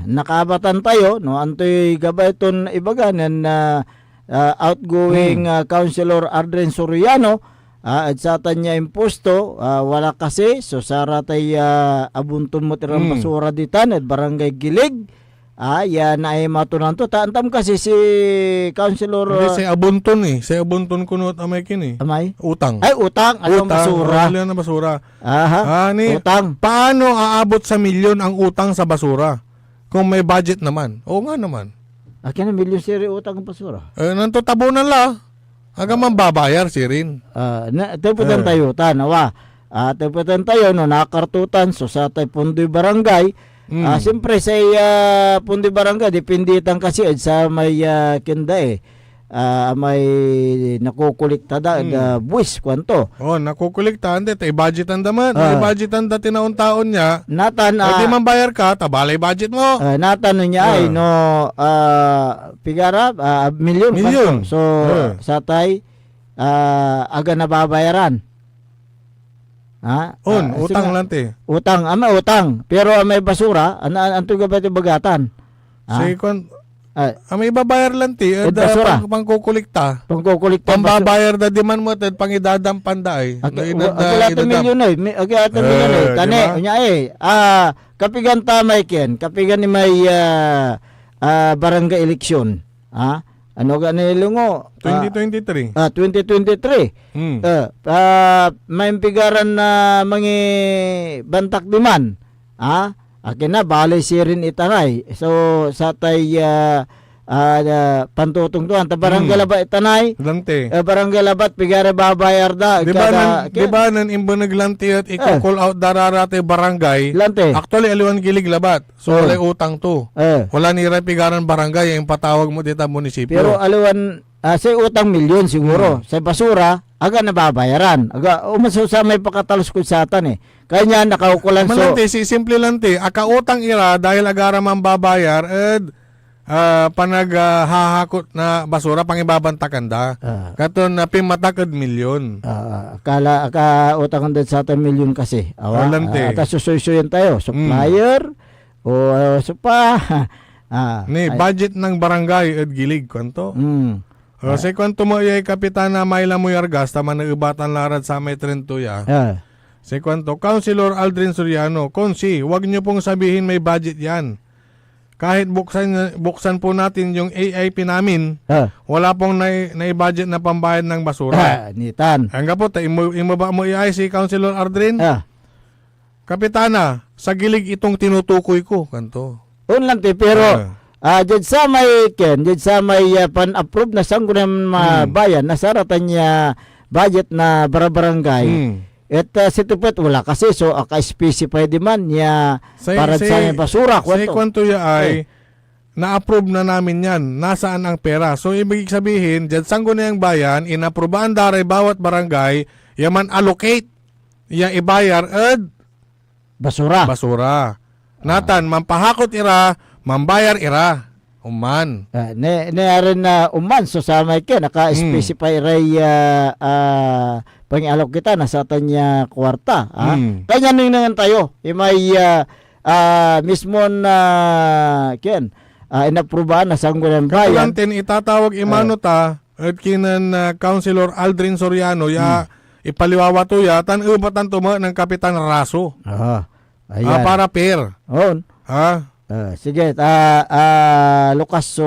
nakaabatan tayo, no, antoy gabay ton ibaga nen, ah, ah, outgoing, Hmm. ah, Councilor Ardren Soriano, ah, ed satan ya imposto, ah, wala kasi, so saratay, ah, abunton met iran Hmm. basura ditan ed Barangay Gilig. Ah, ya naimatunan to. Ta antam kasi si Councilor, Hindi, ah, say abunton eh. Say abunton kuno et amay kin eh. Amay? Utang. Ay, utang. Ano ang Utang. basura? Oh, ano ang basura? Aha. Ah, ni, Utang. paano aabot sa milyon ang utang sa basura? Kung may budget naman. Oo nga naman. Akin ang milyon siri utang ang basura. Eh, nanto tabunan la. Aga man babayar, sirin. Ah, na, tepetan Eh. tayo, ta, nawa. Ah, tepetan tayo, no, nakartutan, so satay pundoy barangay. Mm. Ah, siyempre, say, ah, pundoy barangay, depende tan kasi, ed sa may, ah, kinda eh. Ah, may nakukulikta da, Mm. da buwis, kuanto. Oh, nakukulikta, hindi, ta i-budgetan da man. Ah. I-budgetan da tinaon-taon niya. Natan, Eh, di ah, man bayar ka, ta balay budget mo. Ah, natan no niya ay, Ah. no, ah, pigara, ah, milyon, Milyon. kuanto. So, Ah. satay, ah, aga nababayaran. Ha? On, Ah, utang sige. lanti. Utang, ah, may utang. Pero, ah, may basura, an-, an-, anto ka ba ito bagatan? Ha? Say kuan-, Ah. ah, may ibabayar lanti, eh, Ed da basura. pang-, pangkukulikta. Pangkukulikta basura. Pambabayar da diman mo, ted pangidadampan da ay. Ag-, No, inad-, ag-, wala to idadam. milyon eh. Mi-, ag-, wala to Eh, milyon eh. di Tane, ba? unya eh. Ah, kapigan ta may ken, kapigan ni may, ah, ah, barangay eleksyon. Ha? Ano ga ni Lungo? Ah, Twenty twenty-three. ah, twenty twenty-three. Hmm. Eh, ah, maimpigaran na mangibantak diman. Ha? Akin na, balay sirin itanay. So, satay, ah, ah, ah, pantutungtuan. Ta barangay Hmm. labat itanay. Lanti. Eh, barangay labat, pigara babayar da. Di ba Kada, nan, di ba nan imbeneg lanti et Eh. iko-call out da ra ratay barangay? Lanti. Actually, aliwan Gilig labat. So, Oh. walay utang to. Eh. Wala ni ra pigaran barangay ya impatawag mo dita munisipyo. Pero aliwan, ah, say utang milyon siguro. Hmm. Say basura, aga nababayaran. Aga, o, masusa may pakatalos kod satan eh. Kaya niya nakaukulan so Malante, si, simple lanti. Akautang ira dahil agara mambabayar ed, ah, panag, ah, hahakot na basura, pangibabantakan da. Ah. Katon, ah, pinmatak ed milyon. Ah, akala, akautang ed satan milyon kasi. Awa, Ah, lanti. ah, ta susuy-suyan tayo. Hmm. Supplier, O, ah, so pa, ah, Ni ay budget ng barangay ed Gilig, kuanto? Mm. Ah, Ah. say kuanto mo iyay Kapitana Myla Muyargas ta maneebatan la rad samay tren to ya. Ah. Say kuanto, Councilor Aldrin Soriano, Konsi, wag niyo pong sabihin may budget yan. Kahit buksan, buksan po natin yung A I P namin, Ah. wala pong nai-, nai-budget na pambayad ng basura. Ah, nitan. Anggapo, ta imo-, imaba mo iyay si Councilor Aldrin? Ah. Kapitana, sa Gilig itong tinutukoy ko, kuanto. On lanti, pero, Ah. ah, diad samay, Ken, diad samay, ah, pan-approve na Sangguniang, ah, Hmm. Bayan, na saratan ya budget na barabarangay, Hmm. et, ah, si Tupet wala kasi, so, aka-specify diman ya Say, para say, sa may basura, say kuanto. kuanto ya ay, Eh. na-approve na namin yan. Nasaan ang pera? So, ibig sabihin, diad Sangguniang Bayan, inaprobaan da ray bawat barangay ya man-allocate ya ibayar ed Basura. basura. Ah. Natan, mampahakot ira, mambayar ira. Oman. Ah, ne, ne aren na oman so samay ken, naka-specify Hmm. ray, ah, ah, pangialok kita na satan ya kuwarta, ah. Hmm. Kanya nengnengen tayo, imay, ah, ah, mismon, ah, ken, ah, inaprobahan na Sangguniang Bayan. Katulanten, itatawag imano Ah. ta, ed kinen, ah, Councilor Aldrin Soriano ya Hmm. ipaliwawa to ya, tan ebatan to met nen Kapitan Raso. Aha. Ah, Ayan. para fair. On. Ha? Ah, sige, ah, ah, lukas so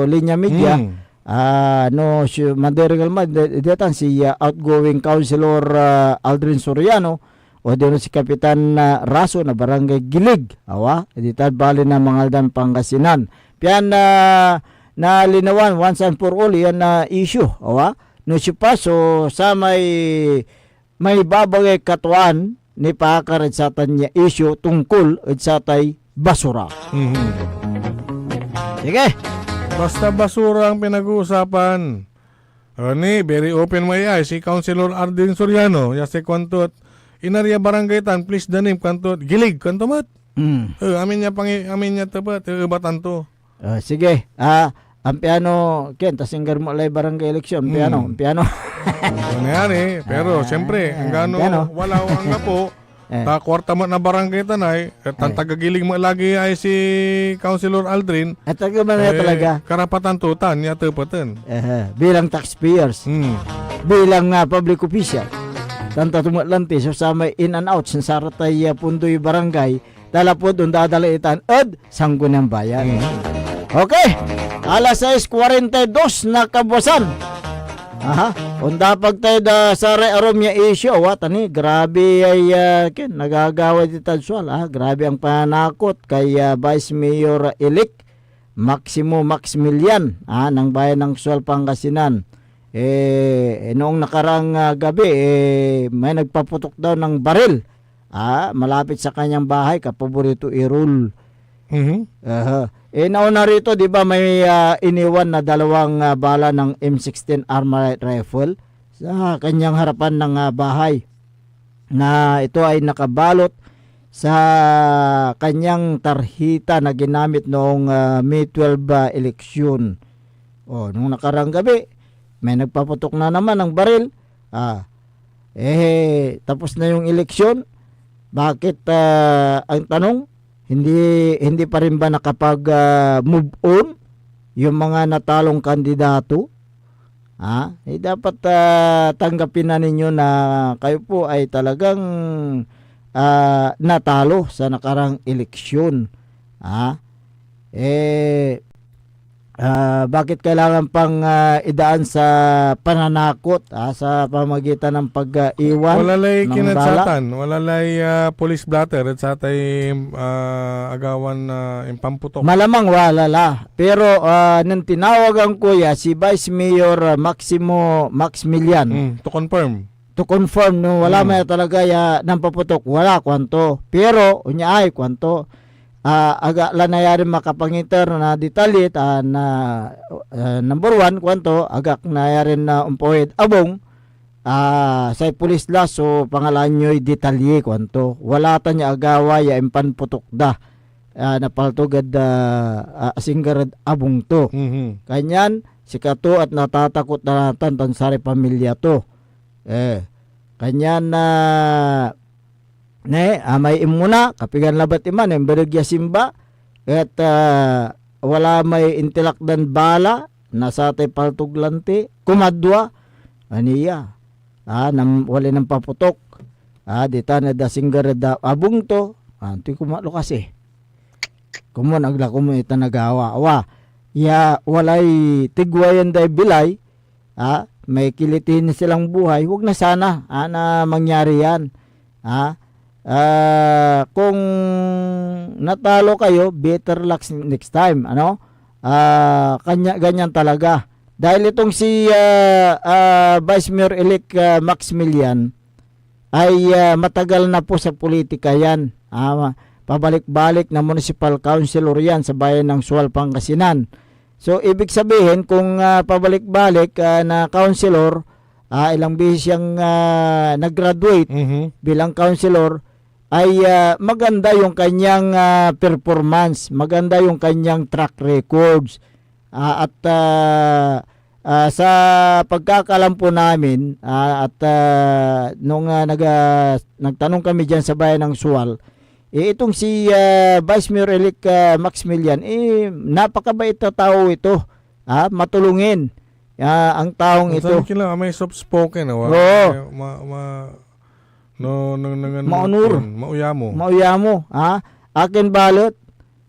Linya Media. Hmm. Ah, no, si, maderegal man, de-, detan si, ah, outgoing Councilor, ah, Aldrin Soriano, o di no si Kapitan, ah, Raso na Barangay Gilig, awa, ditan bali na Mangaldan, Pangasinan. Pian, ah, nalinawan once and for all yan na issue, awa. No siopa so samay may babagay katuaan nipaakar ed satan ya issue tungkol ed satay basura. Mhm. Sige. Basta basura ang pinag-uusapan. Attorney, very open mo ay si Councilor Arden Soriano. Ya say kuanto et inari ya barangay tan, please the name, kuanto et gilig, kuanto met. Mm. Eh, amin ya pangi-, amin ya tepet, eh, ebatan to. Ah, sige. Ah, ampiano, Ken, ta singger mo lay barangay eleksyon. Ampiano, Hmm. ampiano. Ano yan eh? Pero, Ah, siyempre, anggano ampiano. Wala ang apo, Eh. ta kwarta met na barangay tan ay, eh, tan Eh. taga Gilig met lagi ay si Councilor Aldrin, Eh, taga man eh, talaga. karapatan to tan, ya tepeten. Eh, bilang taxpayers, Hmm. bilang, ah, public official, tan tato met lanti so samay in and out, sin saratay, ah, pundoy barangay, ta lapud ondadala itan ed Sangguniang Bayan. Mm. Okay. Alas sais kuarenta y dos na kabuasan. Aha. Ondapag tayo da saray arum ya issue. Wa, tani, grabe ay, ah, ken, nagagawa ditad Sual, ah. Grabe ang pananakot kay, ah, Vice Mayor, ah, elect Maximo Maximilian, ah, ng bayan ng Sual, Pangasinan. Eh, noong nakaraang, ah, gabi, eh, may nagpaputok daw ng baril. Ah, malapit sa kanyang bahay, kapaborito i Rul. Mhm. Aha. Eh, nauna rito, di ba, may, ah, iniwan na dalawang, ah, bala ng M sixteen armalite rifle sa kanyang harapan ng, ah, bahay, na ito ay nakabalot sa kanyang tarhita na ginamit noong, ah, May twelve, ah, eleksyon. Oh, nung nakaraang gabi, may nagpaputok na naman ng baril. Ah, eh, tapos na yung eleksyon. Bakit, ah, ang tanong, hindi, hindi pa rin ba nakapag, ah, move on yung mga natalong kandidato? Ha? Eh, dapat, ah, tanggapin na ninyo na kayo po ay talagang, ah, natalo sa nakarang eleksyon. Ha? Eh, ah, bakit kailangan pang, ah, idaan sa pananakot, ah, sa pamagitan ng pag, ah, iwan Wala lay ng kinat bala? satan, wala lay, ah, police blotter at satay, ah, agawan, ah, impamputok. Malamang wala la. Pero, ah, nung tinawagan ko ya si Vice Mayor, ah, Maximo Maximilian, Mm, to confirm. to confirm, no, wala Mm. may talaga ya nampaputok, wala, kuanto. Pero, unya ay, kuanto, ah, aga la nayarin makapangiter na detalye, ta na, ah, number one, kuanto, agak nayarin na ompawid abung, ah, say pulis la so pangalaan yoy detalye, kuanto. Wala tan ya agawa ya impanputok da, ah, napaltog ed, ah, ah, asingger ed abung to. Mhm. Kanyan, sikato et natatakot na tan, tan saray pamilya to. Eh, kanyan, ah, ne, amay inmuna, kapigan labat iman, imbereg ya simba, et, ah, wala may intilak dan bala na satay paltog lanti, kumadwa, ania, ah, nam-, walay nampaputok, ah, ditan ed asingger ed a-, abung to, ah, antoy kumatlo kasi? Komon, agla komon itan nagawa. Wa, ya walay tigwayan day bilay, ah, may kiliti na silang buhay, wag na sana, ah, na mangyari yan. Ah, ah, kung natalo kayo, better luck s-, next time, ano? Ah, kanya, ganyan talaga. Dahil itong si, ah, ah, Vice Mayor-elect, ah, Maximilian, ay, ah, matagal na po sa politika yan. Ah, pabalik-balik na municipal councilor yan sa bayan ng Sual, Pangasinan. So, ibig sabihin, kung, ah, pabalik-balik, ah, na councilor, ah, ilang beses siyang, ah, nag-graduate Mhm. bilang councilor, ay, ah, maganda yung kanyang, ah, performance, maganda yung kanyang track records. Ah, at, ah, ah, sa pagkakaalam po namin, ah, at, ah, nung, ah, nag-, ah, nagtanong kami diyan sa bayan ng Sual, eh, itong si, ah, Vice Mayor-elect, ah, Maximilian, eh, napakabait na tao ito. Ah, matulungin, ah, ang taong Ang ito. Tanong kila, may soft spoken, ah, wa-, Oo. may ma-, ma-, no, nang, nang, Maunor. Mauyamo. Mauyamo, ah. Akin balet,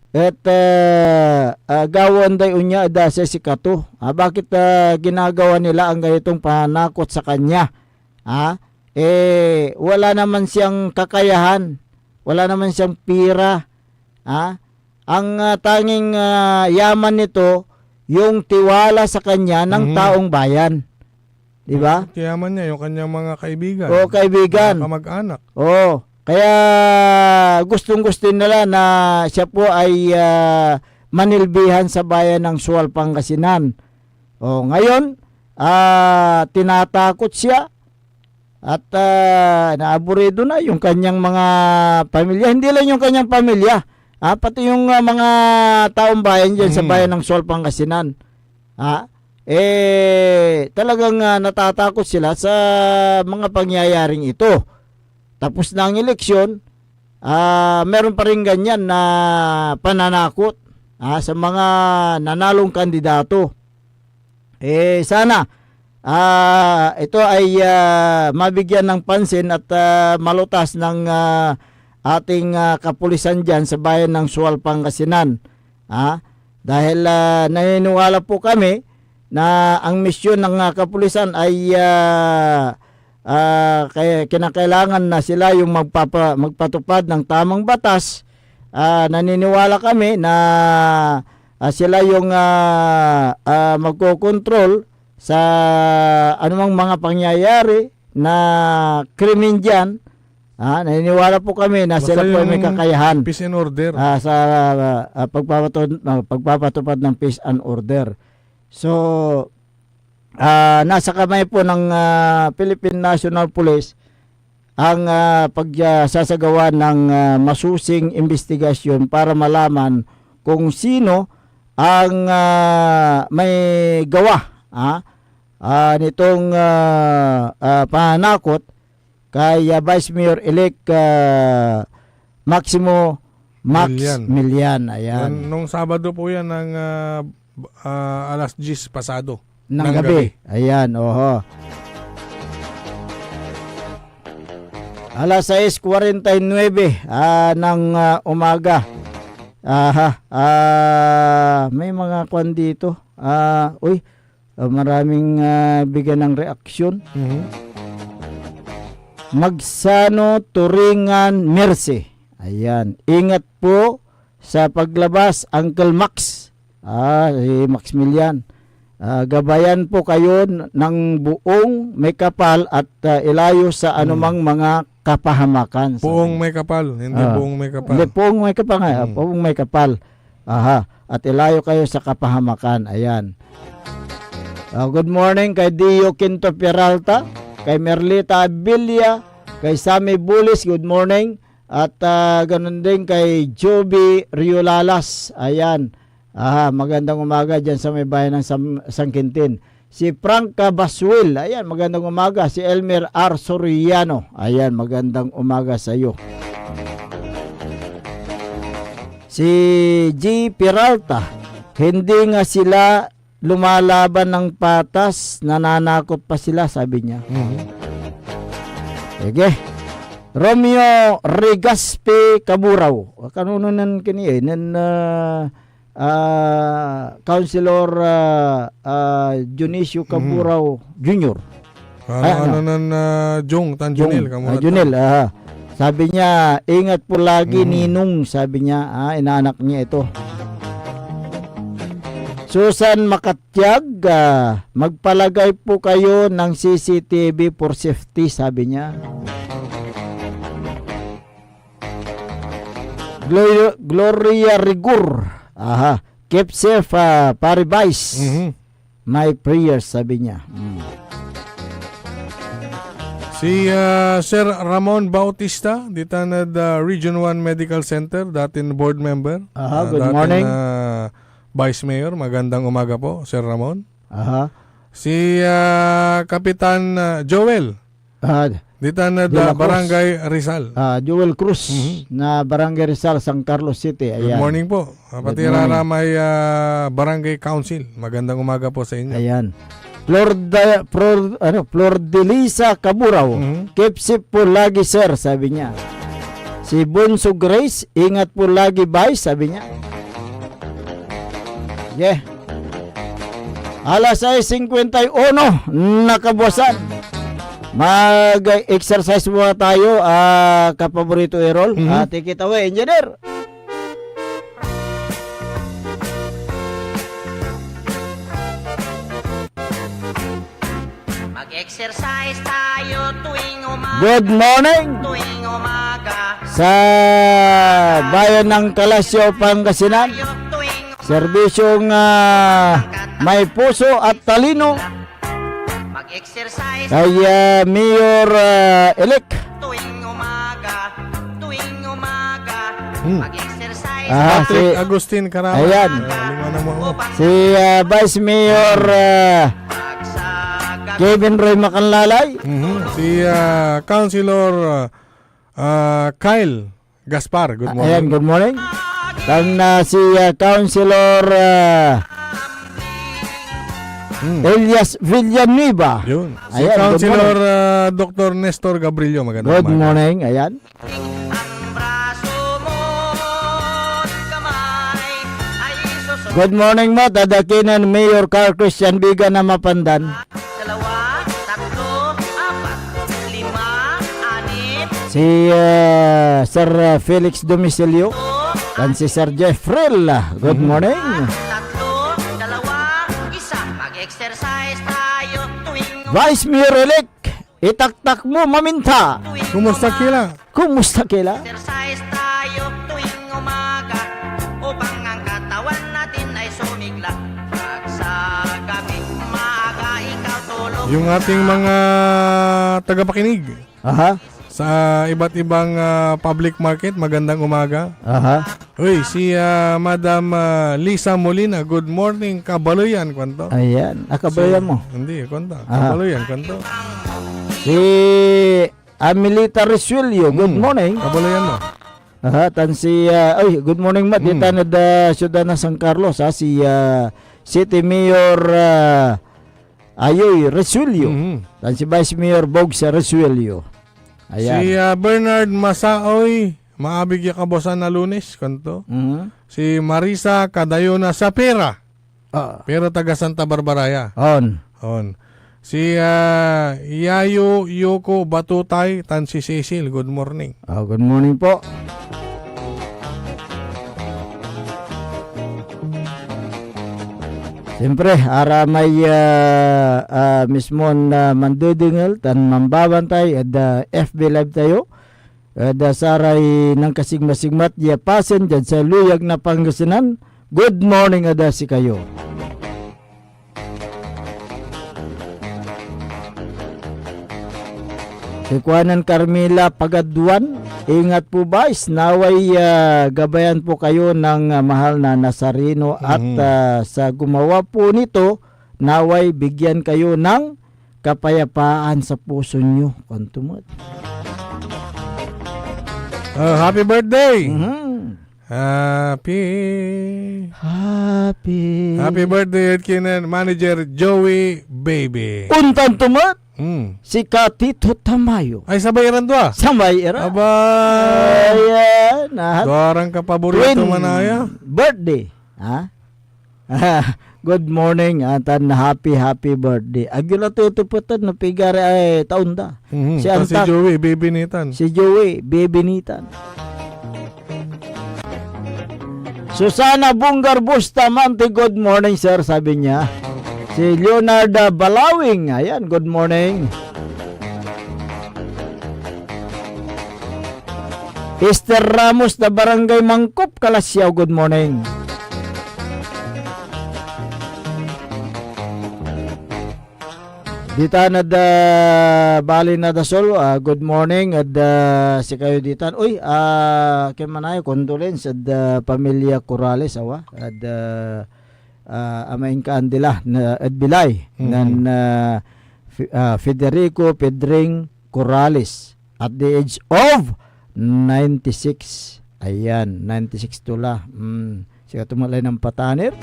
et, eh, ah, gawaen day onya ed, ah, say sikato. Ah, bakit, ah, ginagawa nila ang ganitong pananakot sa kanya? Ah, eh, wala naman siyang kakayahan, wala naman siyang pira. Ah, ang, ah, tanging, ah, yaman nito, yung tiwala sa kanya ng Mhm. taong bayan. Di ba? Ang yaman niya, yung kanyang mga kaibigan. Oo, kaibigan. Mga kamag-anak. Oo. Kaya gustong-gusto nila na siya po ay, ah, manilbihan sa bayan ng Sual, Pangasinan. O, ngayon, ah, tinatakot siya at, ah, naaburido na yung kanyang mga pamilya. Hindi lang yung kanyang pamilya, ah, pati yung, ah, mga taong bayan diyan sa Mm. bayan ng Sual, Pangasinan. Ah, eh, talagang, ah, natatakot sila sa mga pangyayaring ito. Tapos na ang eleksyon, ah, meron pa rin ganyan na pananakot, ah, sa mga nanalong kandidato. Eh, sana, ah, ito ay, ah, mabigyan ng pansin at, ah, malutas ng, ah, ating, ah, kapulisan diyan sa bayan ng Sual, Pangasinan. Ah, dahil, ah, naniniwala po kami na ang misyon ng, ah, kapulisan ay, ah, ah, kaya kinakailangan na sila yung magpapa-, magpatupad ng tamang batas. Ah, naniniwala kami na, ah, sila yung, ah, ah, magkokontrol sa anumang mga pangyayari na krimen diyan. Ah, naniniwala po kami na Basta sila po ay may yung kakayahan, peace and order. ah, sa, ah, pagpapatu-, ah, pagpapatupad ng peace and order. So, ah, nasa kamay po ng, ah, Philippine National Police ang, ah, pagsasagawa ng, ah, masusing imbestigasyon para malaman kung sino ang, ah, may gawa, ah, ah, nitong, ah, ah, pananakot kay, ah, Vice Mayor-elect, ah, Maximo Max Milian. Milian. Ayan. Nung, nung Sabado po yan ng, ah, b-, ah, alas diyes pasado Ng ng gabi. gabi. Ayan, oho. Alas sais kuwarenta y nuebe, ah, ng, ah, umaga. Aha, ah, may mga kwan dito. Ah, uy, ah, maraming, ah, bigyan ng reaksyon. Mhm. Magsano Turingan Mercy. Ayan. Ingat po sa paglabas, Uncle Max. Ah, si Maximilian. Ah, gabayan po kayo n-, ng buong may kapal at, ah, ilayo sa Hmm. anumang mga kapahamakan, sabi Buong niya. may kapal, hindi Ah. buong may kapal. Hindi, buong may kapal nga, Hmm. buong may kapal. Aha. At ilayo kayo sa kapahamakan. Ayan. Ah, good morning kay Dio Quinto Peralta, kay Merlita Abilia, kay Sammy Bulis, good morning. At, ah, ganun din kay Joby Riolalas. Ayan. Aha, magandang umaga dyan sa may bayan ng Sam-, San Quintin. Si Franca Basuil, ayan, magandang umaga. Si Elmer R. Soriano, ayan, magandang umaga sa iyo. Si G. Peralta, hindi nga sila lumalaban ng patas, nananakot pa sila, sabi niya. Mhm. Sige. Romeo Regaspi Caburaw. Kanuno nan kini eh, nan, ah, ah, Councilor, ah, ah, Dionisio Mhm. Caburaw Junior. Ano, Ay, ano? ano nan, ah, Jung, tan Jung, Junel, ah, kamulat Junel, na. ah. Sabi niya, "Ingat po lagi, Mhm. Ninong," sabi niya, ah, inaanak niya ito. Susan Makatiag, ah, "Magpalagay po kayo ng C C T V for safety," sabi niya. Gloria, Gloria Rigor, aha, "Keep safe, ah, Pare Vice." Mhm. "My prayers," sabi niya. Mm. Si, ah, Sir Ramon Bautista, ditan ed, ah, Region one Medical Center, datin board member. Aha, Ah, good datin, morning. ah, Vice Mayor. Magandang umaga po, Sir Ramon. Aha. Si, ah, Kapitan, ah, Joel. Ah, Ditan ed, De La ah, Cruz. Barangay Rizal. Ah, Joel Cruz Mhm. na Barangay Rizal, San Carlos City. Good Ayan. morning po. Ah, Good pati morning. raramay, ah, Barangay Council. Magandang umaga po sa inyo. Ayan. Flor da-, Flor, ano, Flor de Lisa Caburaw. Mhm. "Keep safe po lagi, sir," sabi niya. Si Bonso Grace, "Ingat po lagi, Vice," sabi niya. Yeah. Alas sais singkwenta y uno na kabuasan. Mag-exercise muna tayo, ah, kapaborito Errol. Mhm. Ah, take it away, engineer. Mag-exercise tayo tuwing umaga. Good morning. Tuwing umaga. Sa bayan ng Calasiao, Pangasinan. Tayo tuwing Serbisyong, ah, may puso at talino. Exercise kay, ah, Mayor, ah, elect. Tuwing umaga, tuwing umaga, hmm, mag-exercise. Ah, Patrick si Agustin Carama. Ayan. Ah, lima na mo ako. Si, ah, Vice Mayor, ah, Kevin Roy Macanlalay. Mhm. Si, ah, Councilor, ah, ah, Kyle Gaspar, good morning. Ayan, good morning. Tan, ah, si, ah, Councilor, ah, hmm, Elias Villanueva. Yun. Si, ayan, good morning. Councilor, ah, Doktor Nestor Gabrilio, magandang umaga. Good morning, ayan. Good morning, Matt. Ada kinen Mayor Carl Christian Biga na Mapandan. Dalawa, tatlo, apat, lima, anim. Si, ah, Sir, ah, Felix Domicelio, tan si Sir Jeffril. Good morning. Tatlo, dalawa, isa. Mag-exercise tayo tuwing Vice Mayor-elect, itaktak mo maminta. Kumusta kila? Kumusta kila? Exercise tayo tuwing umaga upang ang katawan natin ay sumigla. Pag sa gabi, maaga ikaw tulog. Yung ating mga tagapakinig, aha, sa iba't ibang, ah, public market, magandang umaga. Aha. Uy, si, ah, Madam, ah, Lisa Molina, "Good morning, Kabaleyan," kuanto. Ayan. Ah, Kabaleyan mo. Hindi, kuanto. Aha. Kabaleyan, kuanto. Si Amelita Resuello, good morning. Kabaleyan mo. Aha, tan si, ah, ay, good morning, Matt. Hmm. Ditan ed, ah, siyudad na San Carlos, ha, si, ah, City Mayor, ah, Ayoy Resuello. Mhm. Tan si Vice Mayor Bogsa Resuello. Ayan. Si, ah, Bernard Masaoy, maabig ya kabuasan na Lunes, kuanto. Mhm. Si Marisa Cadayona Sapira. Ah. Pero taga Santa Barbara ya. On. On. Si, ah, Yayo Yoko Batutay tan si Cecil. Good morning. Ah, good morning po. Siyempre, aramay, ah, ah, mismon, ah, mandedengel tan mambabantay ed, ah, F B Live tayo. Ed, ah, saray nankasigmasigmat ya pasen diad say luyag na Pangasinan, good morning ed, ah, sikayo. Si kuanen Carmela Pagaduan, "Ingat po, Vice. Naway, ah, gabayan po kayo ng, ah, mahal na Nazareno at, mhm, ah, sa gumawa po nito, naway bigyan kayo ng kapayapaan sa puso nyo." Kuanto met. Ah, happy birthday! Mhm. Happy. Happy. Happy birthday ed kinen Manager Joey Baby. Ontan to met, hmm, si Katito Tamayo. Ay, sabay iran to, ah. Sabay ira. Aba. Ayan, ah. Duaran kapaborito twin manaya. Birthday, ha? Good morning, ah, tan happy, happy birthday. Agyo la to tepeten no pigari ay taon da. Mhm. Si, ta si Antak. Joey, Bebinitan. Si Joey, Bebinitan. Susana Bungar Bustamante, "Good morning, sir," sabi niya. Si Leonarda Balawing, ayan, "Good morning." Esther Ramos na Barangay Mangkop, Calasiao, good morning. Ditan ed, ah, bali na Dasol, ah, good morning ed, ah, sikayo ditan. Uy, ah, ken manaya, condolence ed, ah, pamilya Corrales, awa, ed, ah, ah, amaen kaandila na, ed bilay, mhm, nen, ah, Fe-, ah, Federico Pedring Corrales at the age of ninety-six. Ayan, ninety-six to la. Mm, sikato met lay nampatanir.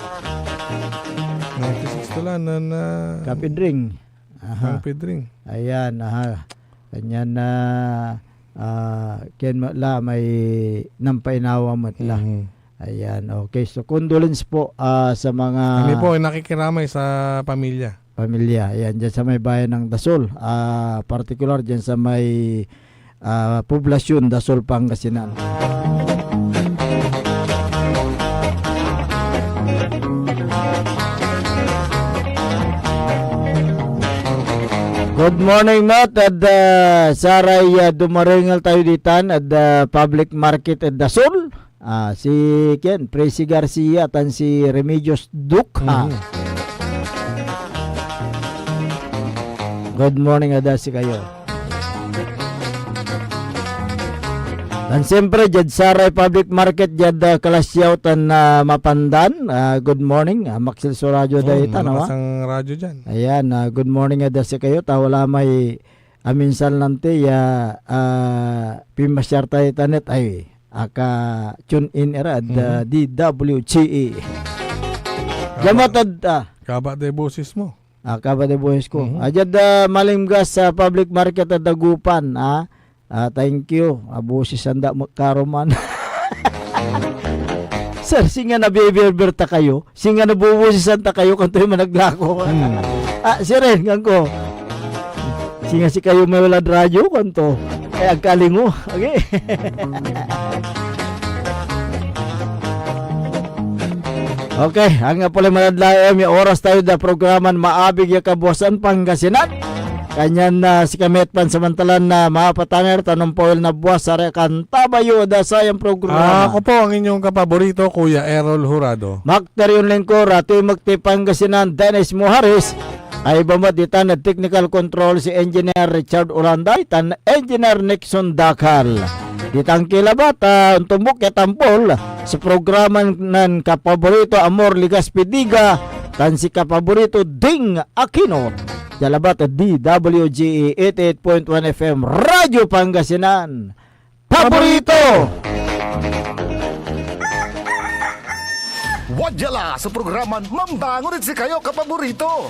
Ninety-six to la, nan, ah, Kapidring. Aha. Kapidring. Ayan, aha. Kanyan na, ah, ken met la may nampainawa met la. Mhm. Ayan, okay. So, condolence po, ah, sa mga, kami po ay nakikiramay sa pamilya. Pamilya. Ayan, dyan sa may bayan ng Dasol. Ah, partikular dyan sa may, ah, poblasyon Dasol, Pangasinan. Good morning, Matt. Ed, ah, saray, ah, dumarengel tayo ditan ed, ah, public market ed Dasol. Ah, si, ken, Presi Garcia tan si Remedios Duca. Mhm. Good morning ed sikayo. Tan siyempre, diad saray public market, diad, ah, Calasiao tan, ah, Mapandan. Ah, good morning. Ah, maksil so radyo da itan, awa? Malakas ang radyo dyan. Ayan, ah, good morning ed sikayo. Ta wala may, ah, minsan lanti ya, ah, pinmasyar tayo tan et, ay, aka-tune in ira ed, ah, Mhm. D W G E. Kaba-, Diamot ed, ah, kaba day boses mo. Ah, kaba day boses ko. Mhm. Ah, diad, ah, Malimgas sa public market ed Dagupan, ah. Ah, thank you. Ah, boses anda mo karuman. Sir, singa nabibirbir ta kayo, singa nabubosisan ta kayo, kantoy managlako. Hmm. Ah, sirin, kanko. Singa sikayo may walad radyo, kanto. Ay, agkalingo. Okay. Okay, anggapo lay maladlaem ya oras tayo da programan Maabig ya Kabuasan Pangasinan. Kanyan, ah, sikami et pansamantalan na mapatanger tan ompawil na buas saray kantaba yo da sayan programa. Ah, ako po ang inyong kapaborito, Kuya Errol Jurado. Makter yon lingkor, atoy Makti Pangasinan, Dennis Muharis. Ay ibamat ditan ed technical control si Engineer Richard Ulanday tan Engineer Nixon Dakal. Ditan ki labat, ah, ontombok ya tampol so programa nen kapaborito Amor Legaspi Diga tan si kapaborito Ding Aquino. Dia labat ed D W G E eighty-eight point one F M Radyo Pangasinan. Paborito! Wadya la so programan Mambangon ed Sikayo, Kapaborito.